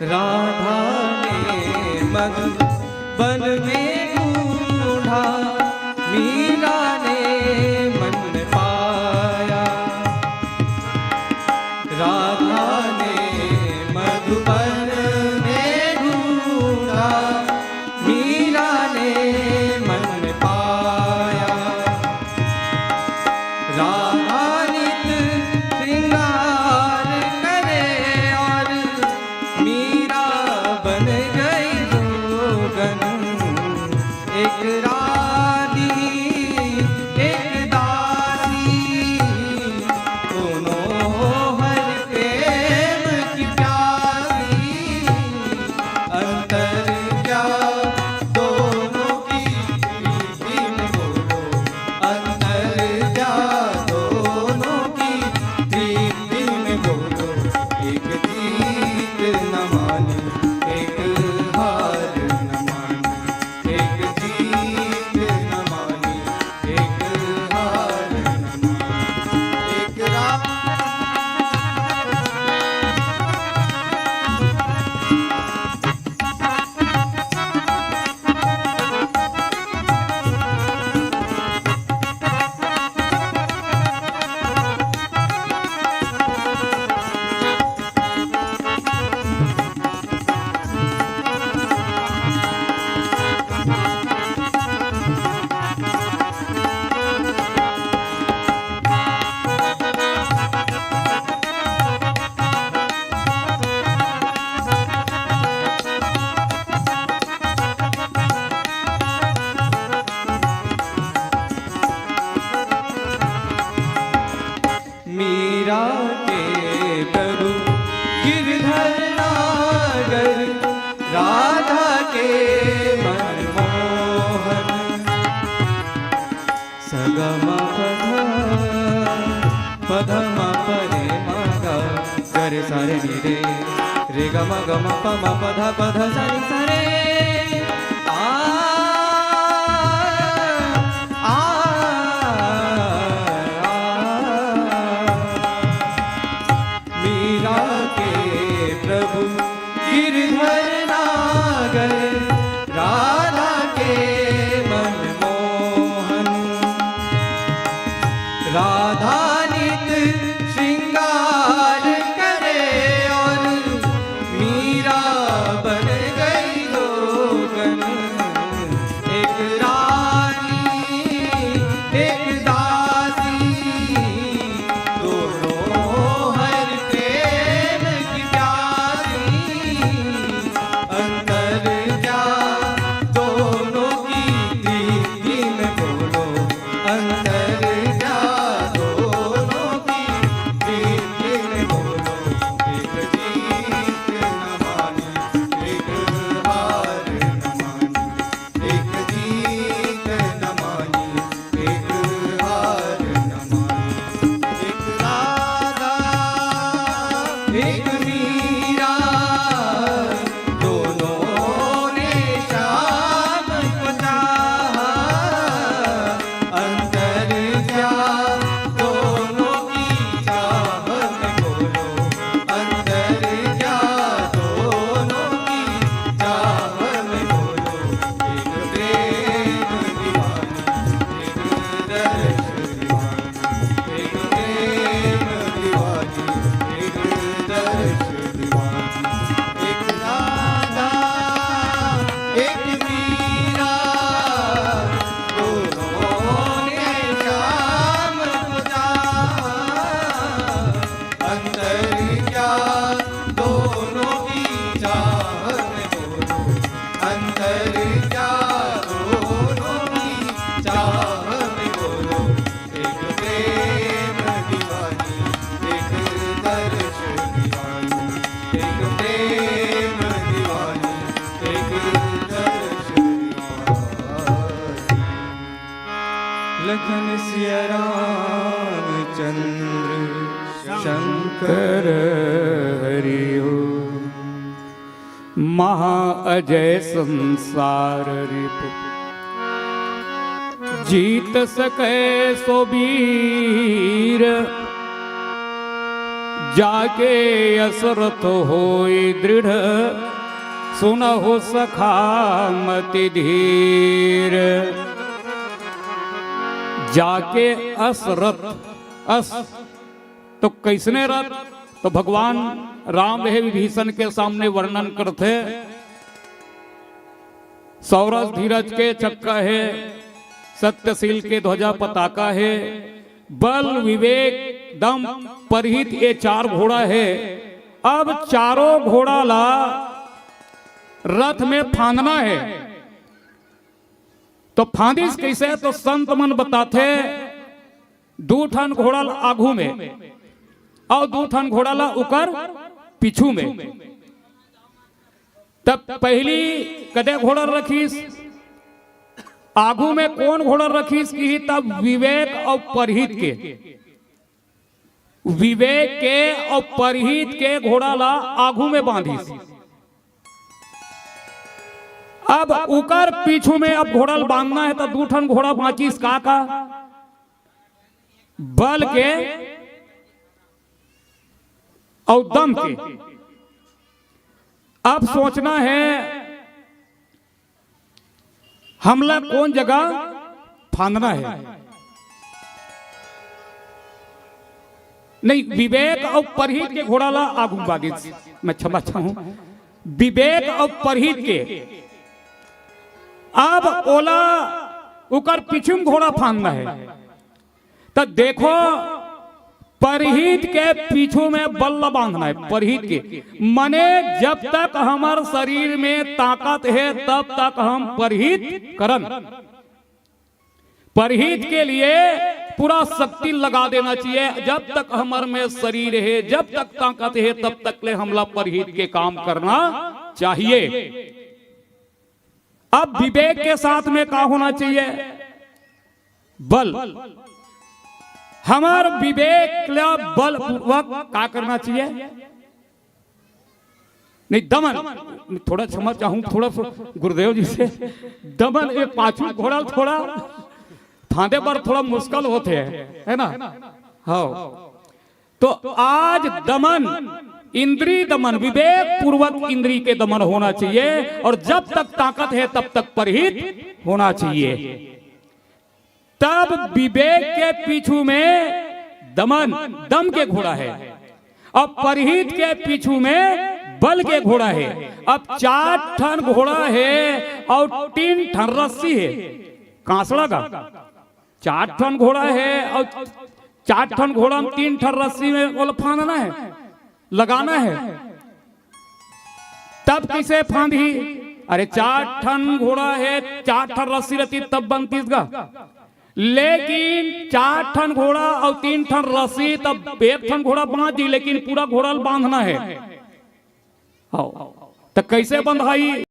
राधा ने मधुबन में ढूंढा, मीरा ने मन में पाया। राधा ने मधुबन में ढूंढा, मीरा ने मन में पाया। राधा नित श्रृंगार करे और मीरा बन गई जोगन। एक रानी, एक दासी, दोनों हर प्रेम की प्यासी। अंतर क्या दोनों की प्रीति में, बोलो, अंतर क्या दोनों की प्रीति में, बोलो। एक जीत न माने, एक हार न माने, एक जीत राधा के मनमोहन। सगम पध पधम परे मग गरे सारे नी रे रे गम गम पम पध पध सनी सरे। आ, आ, आ। मीरा के प्रभु गिरधर नागर, राधा के मनमोहन। राधा नित श्रृंगार करे और मीरा बन गई जोगन। एक रानी एक दासी, दोनों हर प्रेम की प्यासी। अंतर क्या दोनों की प्रीति में बोलो, अंतर क्या दोनों की प्रीति में बोलो। एक जीत न मानी, एक हार न मानी, एक जीत न मानी, एक हार न मानी। एक राधा, एक मीरा, दोनों ने श्याम को चाहा। अंतर क्या दोनों की चाह में बोलो, अंतर क्या दोनों की चाह में बोलो। एक प्रेम दीवानी, एक दर्श दीवानी, एक प्रेम दीवानी, एक दर्श दीवानी। एक राधा, एक मीरा, दोनों ने श्याम को चाहा। अंतर क्या दोनों की चाह में बोलो, अंतर क्या दोनों की चाह में बोलो। एक प्रेम दीवानी, एक दर्श दीवानी, एक प्रेम दीवानी, एक दर्श दीवानी। लखन सिया रामचंद्र शंकर हरि ओम। महा अजय संसार रिप, जीत सके सो वीर। जाके असरथ होय दृढ़, सुनहु सखा मति धीर। जाके असरथ, अस तो कइसने रथ? तो भगवान राम हे विभीषण के सामने वर्णन करथे, सौरस धीरज के चक्का हे, सत्यशील के ध्वजा पताका हे, बल, विवेक, दम, परहित, ये चार घोड़ा हे। अब चारों घोड़ा ला रथ में फांदना हे। तो फांदिस कइसे? तो संत मन बताथे, दू ठन घोड़ा ल आघू में अउ दू ठन घोड़ा ला ओकर पीछू में। तब पहिली कते घोड़ा रखिस, आघू में कोन घोड़ा रखिस किही, तब विवेक अउ परहित के, विवेक के अउ परहित के घोड़ा ला आघू में बांधिस। अब ओकर पीछू में अब घोड़ा ल बांधना हे, त दू ठन घोड़ा बांचिस, का का? बल के अउ दम के। अब सोचना हे हमला कोन जगह फांदना हे। नहीं, विवेक अउ परहित के घोड़ा ला आगू बांधिस, मैं क्षमा चाहूं, विवेक अउ परहित के। अब ओला ओकर पीछू में घोड़ा फांदना हे। त देखो, परहित के पीछू में बल ल बांधना हे, परहित के। मने जब तक हमर शरीर में ताकत हे, तब तक हम परहित करन। परहित के लिए पूरा शक्ति लगा देना चाहिए। जब तक हमर में शरीर हे, जब तक ताकत हे, तब तक ले हमला परहित के काम करना चाहिए। अब विवेक के साथ में का होना चाहिए? बल। हमर विवेक ला बलपूर्वक का करना चाहिए? नहीं, दमन। थोड़ा क्षमा चाहूं, थोड़ा सा गुरुदेव जी से। दमन, ये पाछू घोड़ा थोड़ा फांदे बर थोड़ा मुश्किल होथे, है ना? हाँ। तो आज दमन, इंद्री दमन, विवेक पूर्वक इंद्री के दमन होना चाहिए, और जब तक ताकत है तब तक परहित होना चाहिए। तब विवेक के पीछू में दमन, दम के घोड़ा है, और परहित के पीछू में बल के घोड़ा है। अब चार ठन घोड़ा है और तीन ठन रस्सी है। कांसड़ा का चार ठन घोड़ा है और चार ठन घोड़ा में तीन ठन रस्सी में ओला फांदना है, लगाना है। तब कइसे फांदही? अरे, चार ठन घोड़ा है, चार ठन रस्सी रहती तब बनतीस गा। लेकिन चार ठन घोड़ा और तीन ठन रस्सी, तब एक ठन घोड़ा बांध दी, लेकिन पूरा घोड़ा ल बांधना है। हाँ, तो कैसे बंधाई?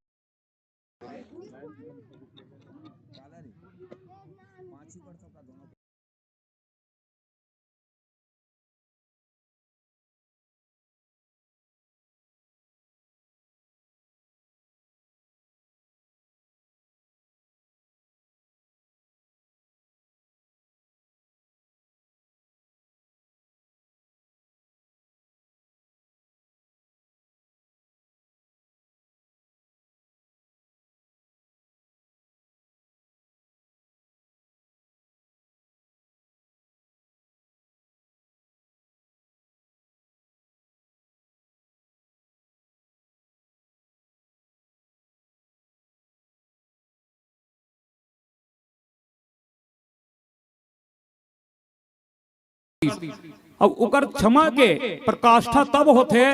अब ओकर क्षमा के प्रकाष्ठा तब होथे,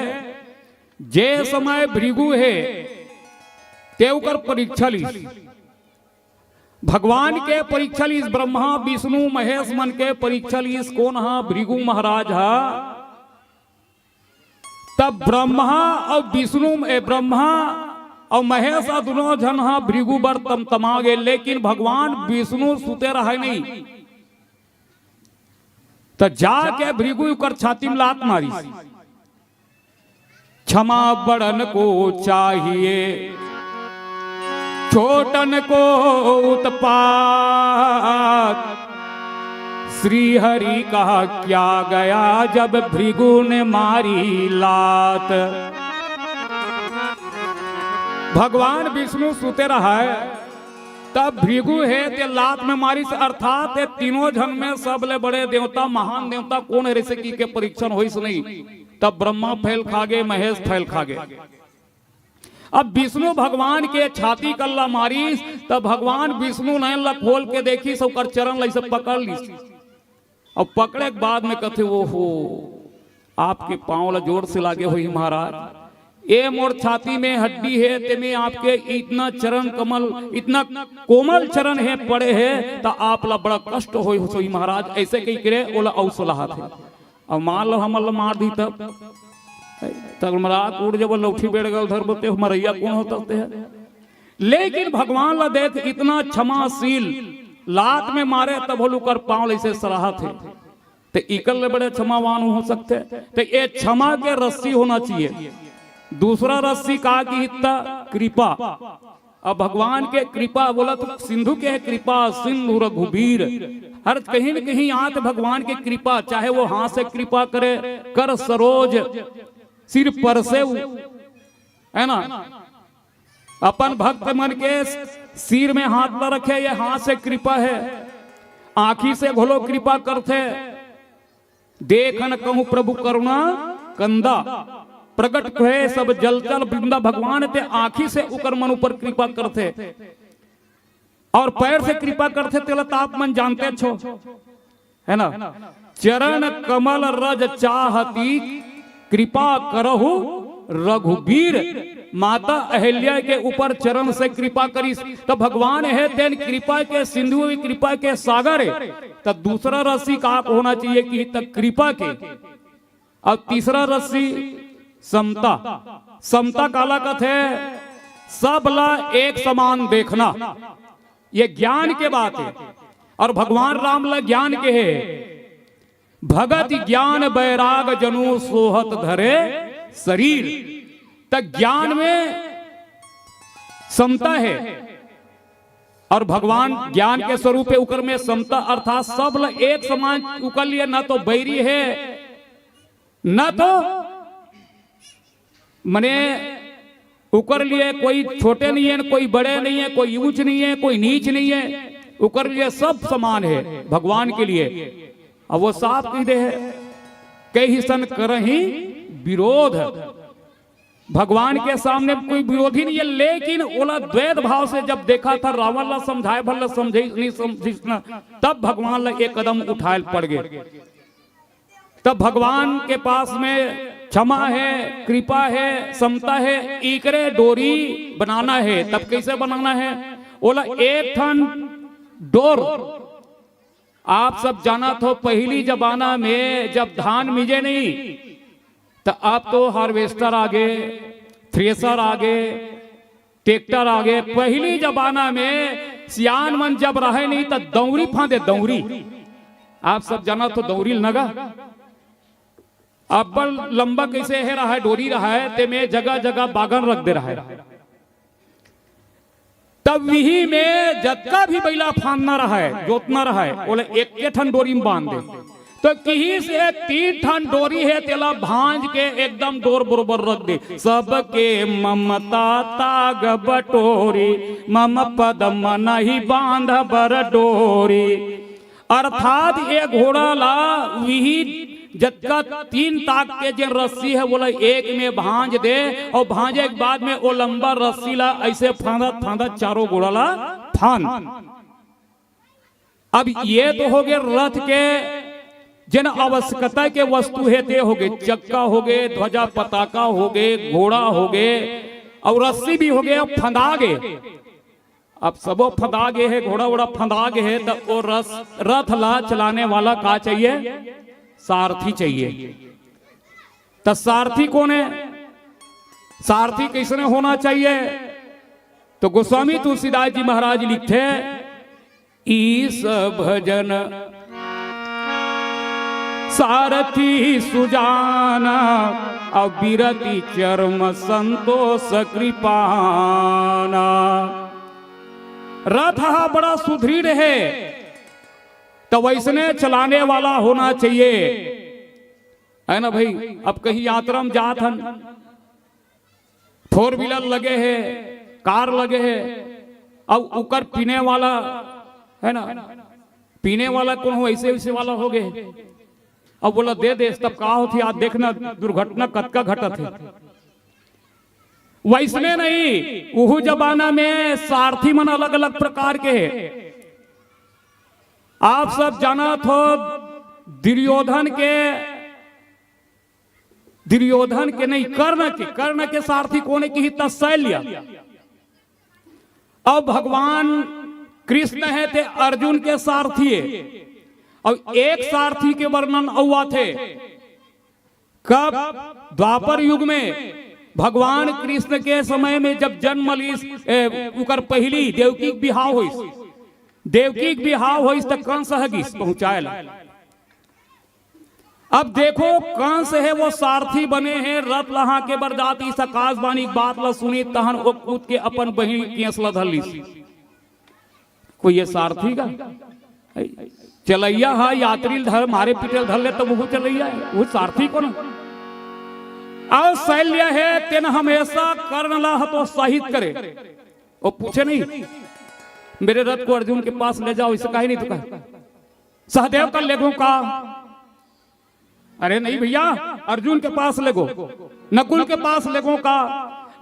जे समय भृगु हे, ते ओकर परीक्षा लीस। भगवान के परीक्षा लीस, ब्रह्मा, विष्णु, महेश मन के परीक्षा लीस। कोन हा? भृगु महाराज हा। तब ब्रह्मा और विष्णु, ए, ब्रह्मा और महेश, आ दुनों झन हा भृगु बर तमतमा गे, लेकिन भगवान विष्णु सुते रहे नहीं। त जाके भृगु ओकर छाती में लात मारिस। क्षमा बड़न को चाहिए, छोटन को उत्पात। श्री हरि का क्या गया जब भृगु ने मारी लात। भगवान विष्णु सुते रहे, तब भृगु हे ते लात में मारिस, अर्थात ये तीनों झन में सबले बड़े देवता, महान देवता कोन हे रे से कहिके परीक्षण होइस नहीं। तब ब्रह्मा फैल खागे, महेश फैल खागे। अब विष्णु भगवान के छाती कल्ला मारिस, तब भगवान विष्णु नैन ला खोल के देखिस, ओकर चरण ला अइसे पकड़ लिस। अब पकड़े के बाद में कथे, "ओहो, आपके पाँव ला जोर से लागे होही महाराज, ए मोर छाती में हड्डी हे, तेमे आपके इतना चरण कमल, इतना कोमल चरण हे, पड़े हे, त आप ला बड़ा कष्ट होही, होही महाराज।" अइसे कहिके ओला अउ सलाहत हे। अब मान लो हमन ला मार दी तब, तब मरा कूद जब लौठी बेड़ गल धर बोते, मरैया कोन होता ते हे? लेकिन भगवान ला देख, इतना क्षमाशील, लात में मारे तब होल ओकर पाँव ला अइसे सलाहत हे। ते इकर ले बड़े क्षमावान हो सकथे। ते ये क्षमा के रस्सी होना चाहिए। दूसरा रस्सी का की हित्ता? कृपा। अब भगवान के कृपा बोला तो सिंधु के हे कृपा, सिंधु रघुबीर। हर कहीं न कहीं आत भगवान के कृपा, चाहे वो हाथ से कृपा करे, कर सरोज, सिर पर से, है ना, अपन भक्त मन के सिर में हाथ ला रखे, ये हाथ से कृपा हे। आँखी से घलो कृपा करथे। देखन कहूँ प्रभु करुणा कंदा, प्रगट होय सब जल चल बिंदा। भगवान ते आँखी से ओकर मन ऊपर कृपा करथे और पैर से कृपा करथे, तेला त आप मन जानते छो, है ना? चरण कमल रज चाहती कृपा करहु रघुबीर। माता अहिल्या के ऊपर चरण से कृपा करिस, त भगवान हे तेन कृपा के सिंधु, कृपा के सागर हे। त दूसरा रस्सी का होना चाहिए कि त कृपा के, और तीसरा रस्सी समता। समता काला कथे? सब ला एक समान देखना, ये ज्ञान के बात हे। अउ भगवान राम ला ज्ञान के हे, भगत ज्ञान बैराग जनु सोहत धरे शरीर। त ज्ञान में समता हे अउ भगवान ज्ञान के स्वरूप हे, उकर में समता अर्थात सब ला एक समान, उकर लिए न तो बैरी हे, न तो मने उकर लिए कोई छोटे नहीं हे, कोई बड़े नहीं हे, कोई ऊंच नहीं हे, कोई नीच नहीं हे, उकर लिए सब समान हे भगवान के लिए। अब वो साफ कहि दे हे, कहि सन करही विरोध। भगवान के सामने कोई विरोधी नहीं हे, लेकिन ओला द्वैत भाव से जब देखा था, रावण ला समझाए भर ला समझे नहीं समझिस ना, तब भगवान ला एक कदम उठाए पड़ गे। तब भगवान के पास में क्षमा हे, कृपा हे, समता हे, इकरे डोरी बनाना हे। तब कैसे बनाना हे? ओला एक ठन डोर, आप सब जानत हो, पहिली जमाना में जब धान मिजे नहीं, त अब तो हार्वेस्टर आ गे, थ्रेसर आ गे, ट्रैक्टर आ गे। पहिली जमाना में सियान मन जब रहे नहीं, त दौरी फांदे, दौरी। आप सब जानत हो दौरी ल नगा, अब्बड़ लंबा कैसे हे रहय, डोरी रहय, तेमे जगह जगह बागन रख दे रहय। तब विही में जतका भी बइला फांदना रहय, जोतना रहय, ओला एके ठन डोरी में बांध दे। तो किहिस ए तीन ठन डोरी हे, तेला भांज के एकदम डोर बरोबर रख दे। सबके ममता ताग बटोरी, मम पद मनहि बांध बर डोरी। अर्थात ए घोड़ा ला विही जतका तीन ताक के जेन रस्सी हे, ओला एक में भांज दे अउ भांजे के बाद में ओ लंबा रस्सी ला ऐसे फांदत फांदत चारों घोड़ा ला फांद। अब ये तो हो गे रथ के जेन आवश्यकता के वस्तु हे, ते हो गे, चक्का हो गे, ध्वजा पताका हो गे, घोड़ा हो गे, अउ रस्सी भी हो गे, अब फंदा गे। अब सबो फंदा गे हे, घोड़ा वोड़ा फंदा गे हे, त ओ रस, रथ ला चलाने वाला का चाहिए? सारथी चाहिए। त सारथी कोन हे? सारथी कइसने होना चाहिए? तो गोस्वामी तुलसीदास जी महाराज लिखथे, ईस भजन सारथी सुजाना, अउ बिरति चरम संतोष कृपाना। रथ ह बड़ा सुदृढ़ हे, त वइसने चलाने वाला होना चाहिए, है ना भाई? अब कहीं यात्रा में जात हन, फोर व्हीलर लगे हे, कार लगे हे, अउ उकर पीने वाला, है ना, पीने वाला कोनो ऐसे वैसे वाला हो गे, अब ओला दे देस, तब का होथे? आज देखना दुर्घटना कतका घटत हे। वइसने नहीं, उहू जमाना में सारथी मन अलग-अलग प्रकार के हे। आप सब जानत हो दुर्योधन के, दुर्योधन के नहीं, कर्ण के, कर्ण के सारथी कोन हे किही त शल्य। अब भगवान कृष्ण हे ते अर्जुन के सारथी हे। अब एक सारथी के वर्णन अउ आथे। कब? द्वापर युग में भगवान कृष्ण के समय में जब जन्म लिस, ए, उकर पहिली देवकी के बिहाव होइस। देवकी के बिहाव होइस त कंस ह गिस पहुंचाए ला। अब देखो, कंस हे वो सारथी बने हे, रथ लहा के बर जात इस आकाशवाणी के बात ला सुनी, तहन ओ कूद के अपन बहिनी केस ला धर लिस। कोई ये सारथी का? चलैया हा यात्री ल धर, मारे पीटे ल धर ले, तब वो चलैया हे, वो सारथी कोन? अउ शल्य हे, तेन हमेशा कर्ण ला हतोत्साहित करे। वो पूछे नहीं, मेरे रथ को अर्जुन के पास ले जाओ, इसे कहे नहीं तो कहे, सहदेव का लेगो का? अरे नहीं भैया, अर्जुन के पास लेगो, नकुल के पास लेगो का?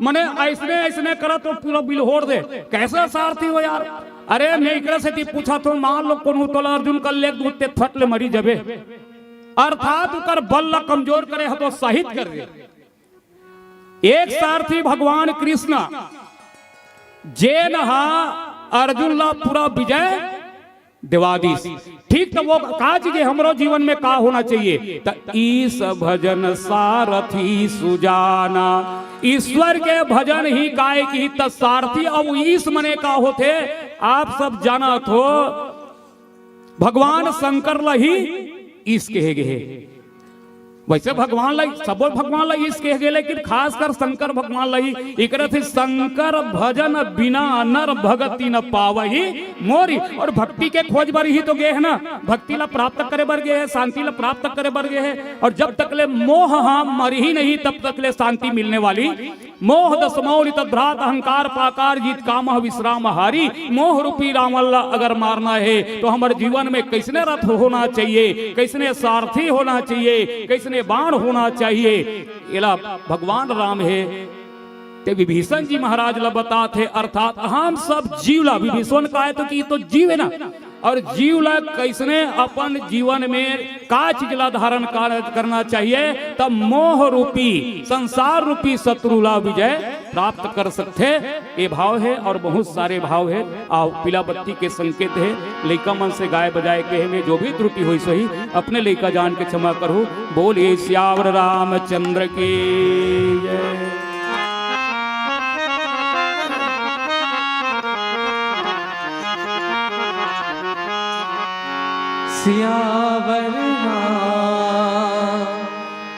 मने अइसने अइसने करत तो पूरा बिल्होर दे। कैसा सारथी हो यार? अरे मैं एकरा सेती पूछत हों, मान लो कोनो तोला अर्जुन का लेग दूं ते फट ले मरी जबे। अर्थात उकर बल ला कमजोर करे, हतोत्साहित कर दे। एक सारथी भगवान कृष्ण, जेन हा अर्जुन ला पूरा विजय देवा दिस। ठीक त वो का चीज हे, हमरो जीवन में का होना चाहिए? त ईस भजन सारथी सुजाना, ईश्वर के भजन ही काय की त सारथी। अब ईश मने का होथे, आप सब जानत हो, भगवान शंकर ला ही ईश कहे गे हे। वैसे भगवान ला, सबो भगवान ला ईश कहे गे, लेकिन खासकर शंकर भगवान ला ही। एकरे से शंकर भजन बिना नर भगति न पावही मोरी। और भक्ति के खोज बर ही तो गे हे ना, भक्ति ला प्राप्त करे बर गे हे, शांति ला प्राप्त करे बर गे हे। और जब तक ले मोह हा मरही नहीं, तब तक ले शांति मिलने वाली। मोह दस मौल तद्भ्रात अहंकार पाकार जीत कामह विश्राम हारी। मोह रूपी रावण ला अगर मारना हे तो हमर जीवन में कइसने रथ होना चाहिए, कइसने सारथी होना चाहिए, कइसने बाण होना चाहिए, एला भगवान राम हे ते विभीषण जी महाराज ला बतात हे। अर्थात हम सब जीव ला, विभीषण का हे तो कि ये तो जीव हे ना, और जीव ला कइसने अपन जीवन में का चीज ला धारण कर, करना चाहिए, तब मोह रूपी, संसार रूपी शत्रु ला विजय प्राप्त कर सकथे। ये भाव हे और बहुत सारे भाव हे। अउ पीला बत्ती के संकेत हे। लइका मन से गाय बजाए के हे में जो भी त्रुटि होइस होही, अपने लइका जान के क्षमा करहू। बोलिए सियावर रामचंद्र की जय। सियावर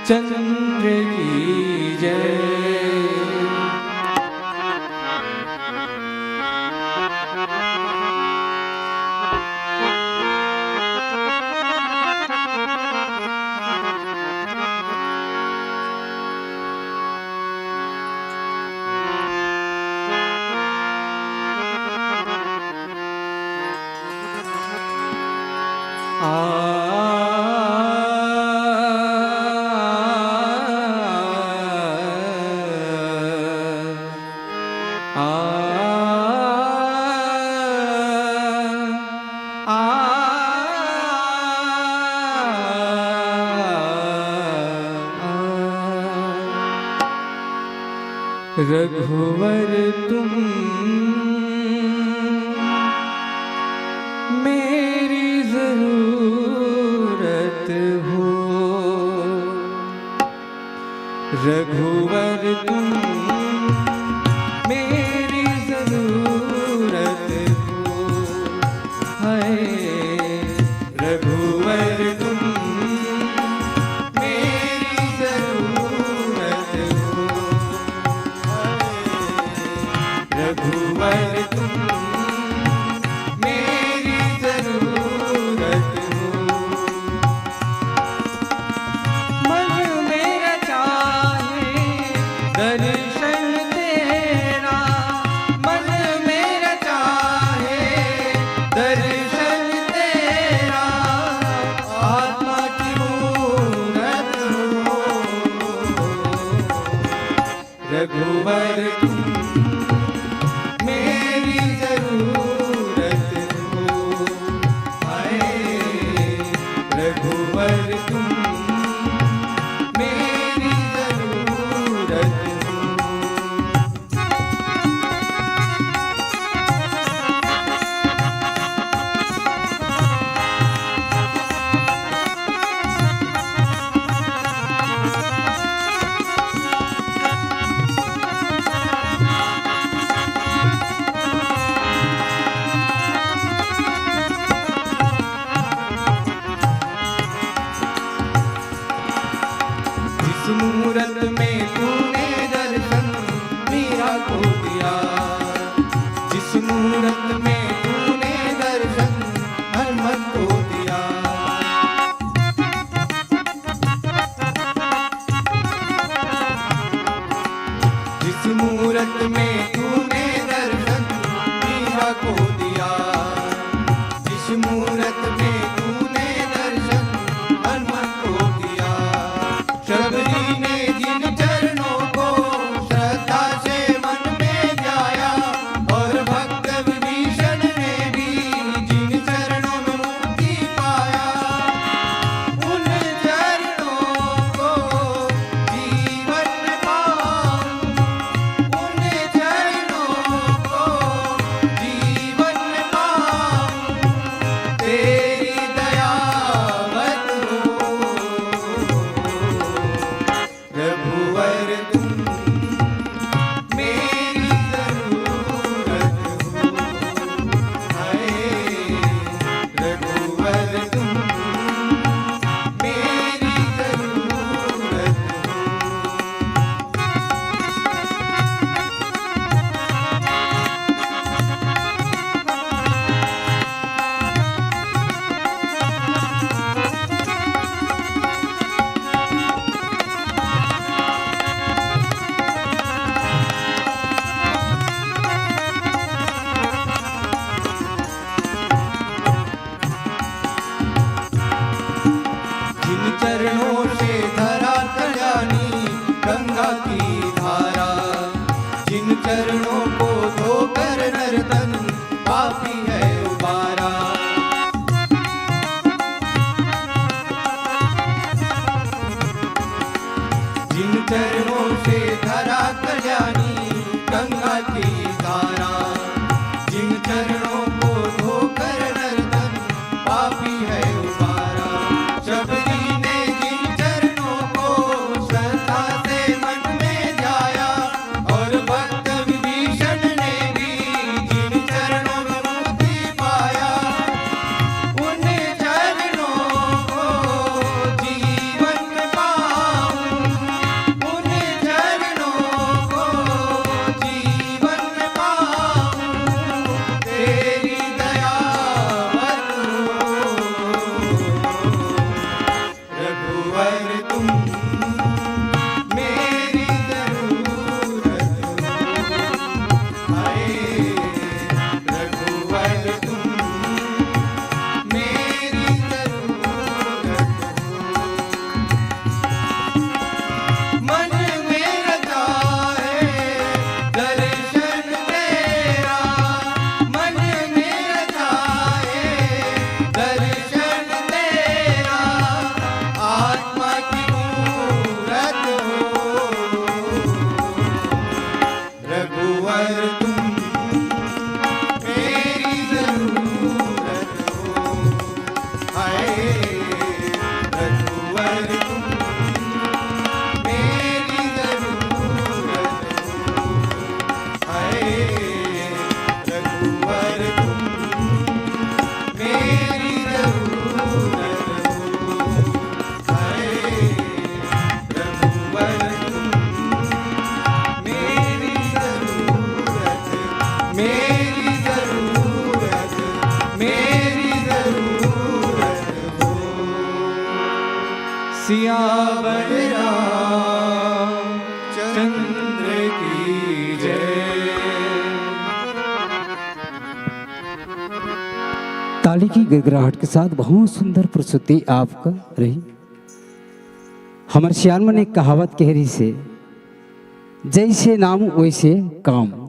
रामचंद्र की जय। रघुवर तुम मेरी जरूरत हो, रघुवर तुम मेरी जरूरत हो, हाय रघुवर तुम मेरी जरूरत हो, रघुवर तुम मेरी जरूरत हो। मन मेरा चाहे दर्शन तेरा, मन मेरा चाहे दर्शन तेरा, आत्मा की मूरत हो। रघुवर तुम मेरी जरूरत मेरी जरूरत, मेरी जरूरत हो। सियावर रामचंद्र की जय। ताली की गड़गड़ाहट के साथ बहुत सुंदर प्रस्तुति आपका रही। हमर सियान मन एक कहावत कह रहिसे, "जैसे नाम वैसे काम।"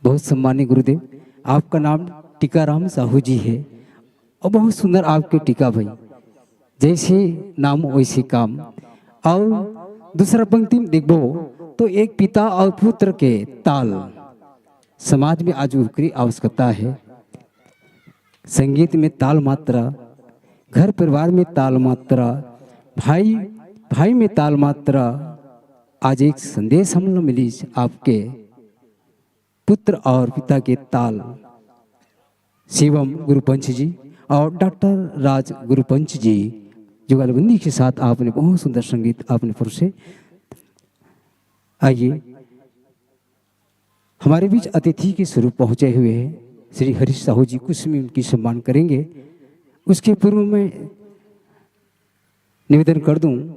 बहुत सम्मानित गुरुदेव, आपका नाम टीकाराम साहू जी है और बहुत सुंदर आपके टीका भाई, "जैसे नाम वैसे काम।" और दूसरा पंक्ति में देखबो तो एक पिता और पुत्र के ताल समाज में आज ओकरी आवश्यकता है। संगीत में ताल मात्रा, घर परिवार में ताल मात्रा, भाई भाई में ताल मात्रा। आज एक संदेश हम लोग मिली आपके पुत्र और पिता के ताल, शिवम गुरुपंच जी और डॉक्टर राज गुरुपंच जी, जुगलबंदी के साथ आपने बहुत सुंदर संगीत आपने परोसे। आइए, हमारे बीच अतिथि के स्वरूप पहुंचे हुए हैं श्री हरीश साहू जी, कुछ समय उनकी सम्मान करेंगे। उसके पूर्व में निवेदन कर दूं,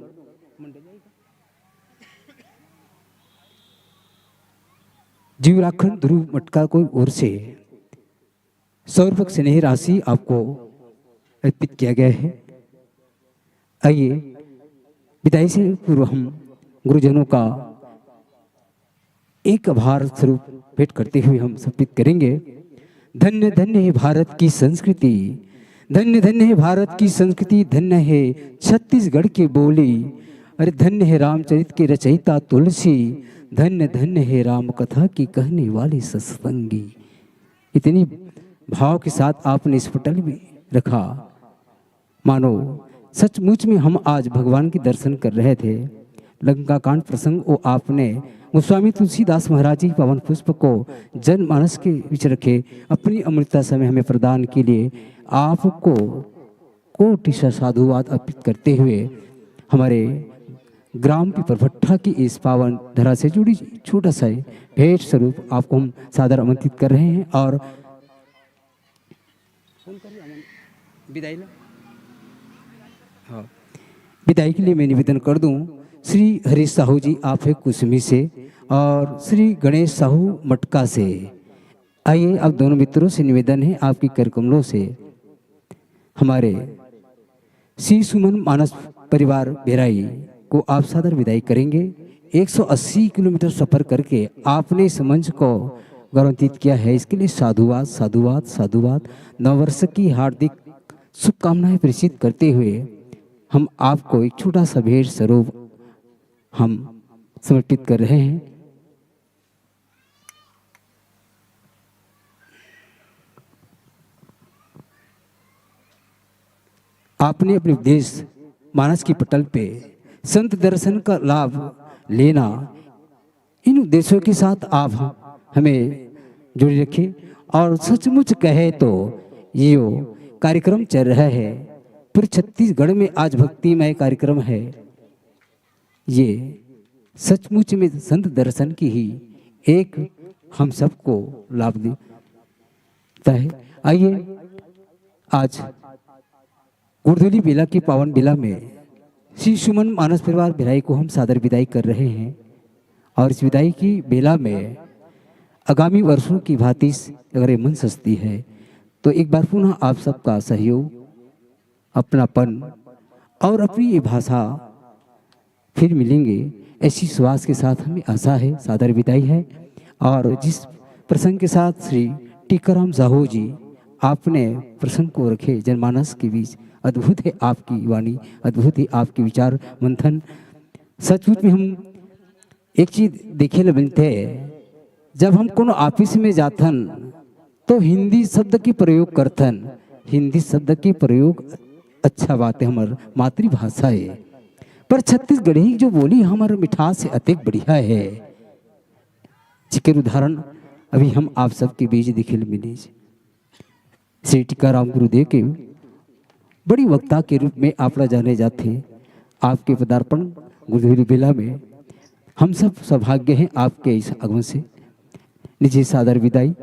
जीवराखन ध्रुव मटका को ओर से सौ रुपये की स्नेह राशि आपको अर्पित किया गया है। आइए, विदाई से पूर्व हम गुरुजनों का एक आभार स्वरूप भेंट करते हुए हम समर्पित करेंगे। धन्य धन्य है भारत की संस्कृति, धन्य धन्य है भारत की संस्कृति, धन्य है छत्तीसगढ़ की बोली, अरे धन्य है रामचरित के रचयिता तुलसी, धन्य धन्य है राम कथा की कहने वाली सत्संगी। इतनी भाव के साथ आपने इस पटल में रखा, मानो सचमुच में हम आज भगवान के दर्शन कर रहे थे। लंकाकांड प्रसंग, वो आपने गोस्वामी तुलसीदास महाराज जी पावन पुष्प को जनमानस के बीच रखे, अपनी अमृता समय हमें प्रदान के लिए आपको कोटि सा साधुवाद अर्पित करते हुए हमारे ग्राम पिपरभट्ठा की इस पावन धरा से जुड़ी छोटा सा भेंट स्वरूप आपको हम सादर आमंत्रित कर रहे हैं। और विदाई ला। हाँ, विदाई के लिए मैं निवेदन कर दूं, श्री हरीश साहू जी आप है कुसमी से और श्री गणेश साहू मटका से। आइए, आप दोनों मित्रों से निवेदन है, आपकी कर कमलों से हमारे श्री सुमन मानस परिवार भेराई को आप सादर विदाई करेंगे। एक सौ अस्सी किलोमीटर सफर करके आपने इस मंच को गौरवान्वित किया है, इसके लिए साधुवाद, साधुवाद, साधुवाद। नववर्ष की हार्दिक शुभकामनाएं प्रेषित करते हुए हम आपको एक छोटा सा भेंट स्वरूप हम समर्पित कर रहे हैं। आपने अपने उपदेश मानस के पटल पे संत दर्शन का लाभ लेना, इन उद्देश्यों के साथ आप हमें जोड़े रखें। और सचमुच कहे तो ये जो कार्यक्रम चल रहा है, पूरे छत्तीसगढ़ में आज भक्तिमय कार्यक्रम है। ये सचमुच में संत दर्शन की ही एक हम सबको लाभ देता है। आइए, आज गुरदुली बेला की पावन बेला में श्री सुमन मानस परिवार भिलाई को हम सादर विदाई कर रहे हैं और इस विदाई की बेला में आगामी वर्षों की भांति अगर ये मन सजती है तो एक बार पुनः आप सबका सहयोग, अपनापन और अपनी ये भाषा फिर मिलेंगे, ऐसी विश्वास के साथ हमें आशा है। सादर विदाई है। और जिस प्रसंग के साथ श्री टीकाराम साहू जी आपने प्रसंग को रखे, जनमानस के बीच अद्भुत है आपकी वाणी, अद्भुत है आपके विचार मंथन। सचमुच में हम एक चीज देखे ल मिलते है, जब हम कोनो ऑफिस में जाथन तो हिंदी शब्द के प्रयोग करथन। हिंदी शब्द के प्रयोग अच्छा बात है, हमर मातृभाषा है, पर छत्तीसगढ़ी जो बोली हमर मिठास से अतेक बढ़िया है, जिकर उदाहरण अभी हम आप सबके बीच देखे ल मिली। श्री टीकाराम गुरुदेव के बड़ी वक्ता के रूप में आपला जाने जाते। आपके पदार्पण गुरुदेव बेला में हम सब सौभाग्य हैं आपके इस आगमन से। निजी सादर विदाई।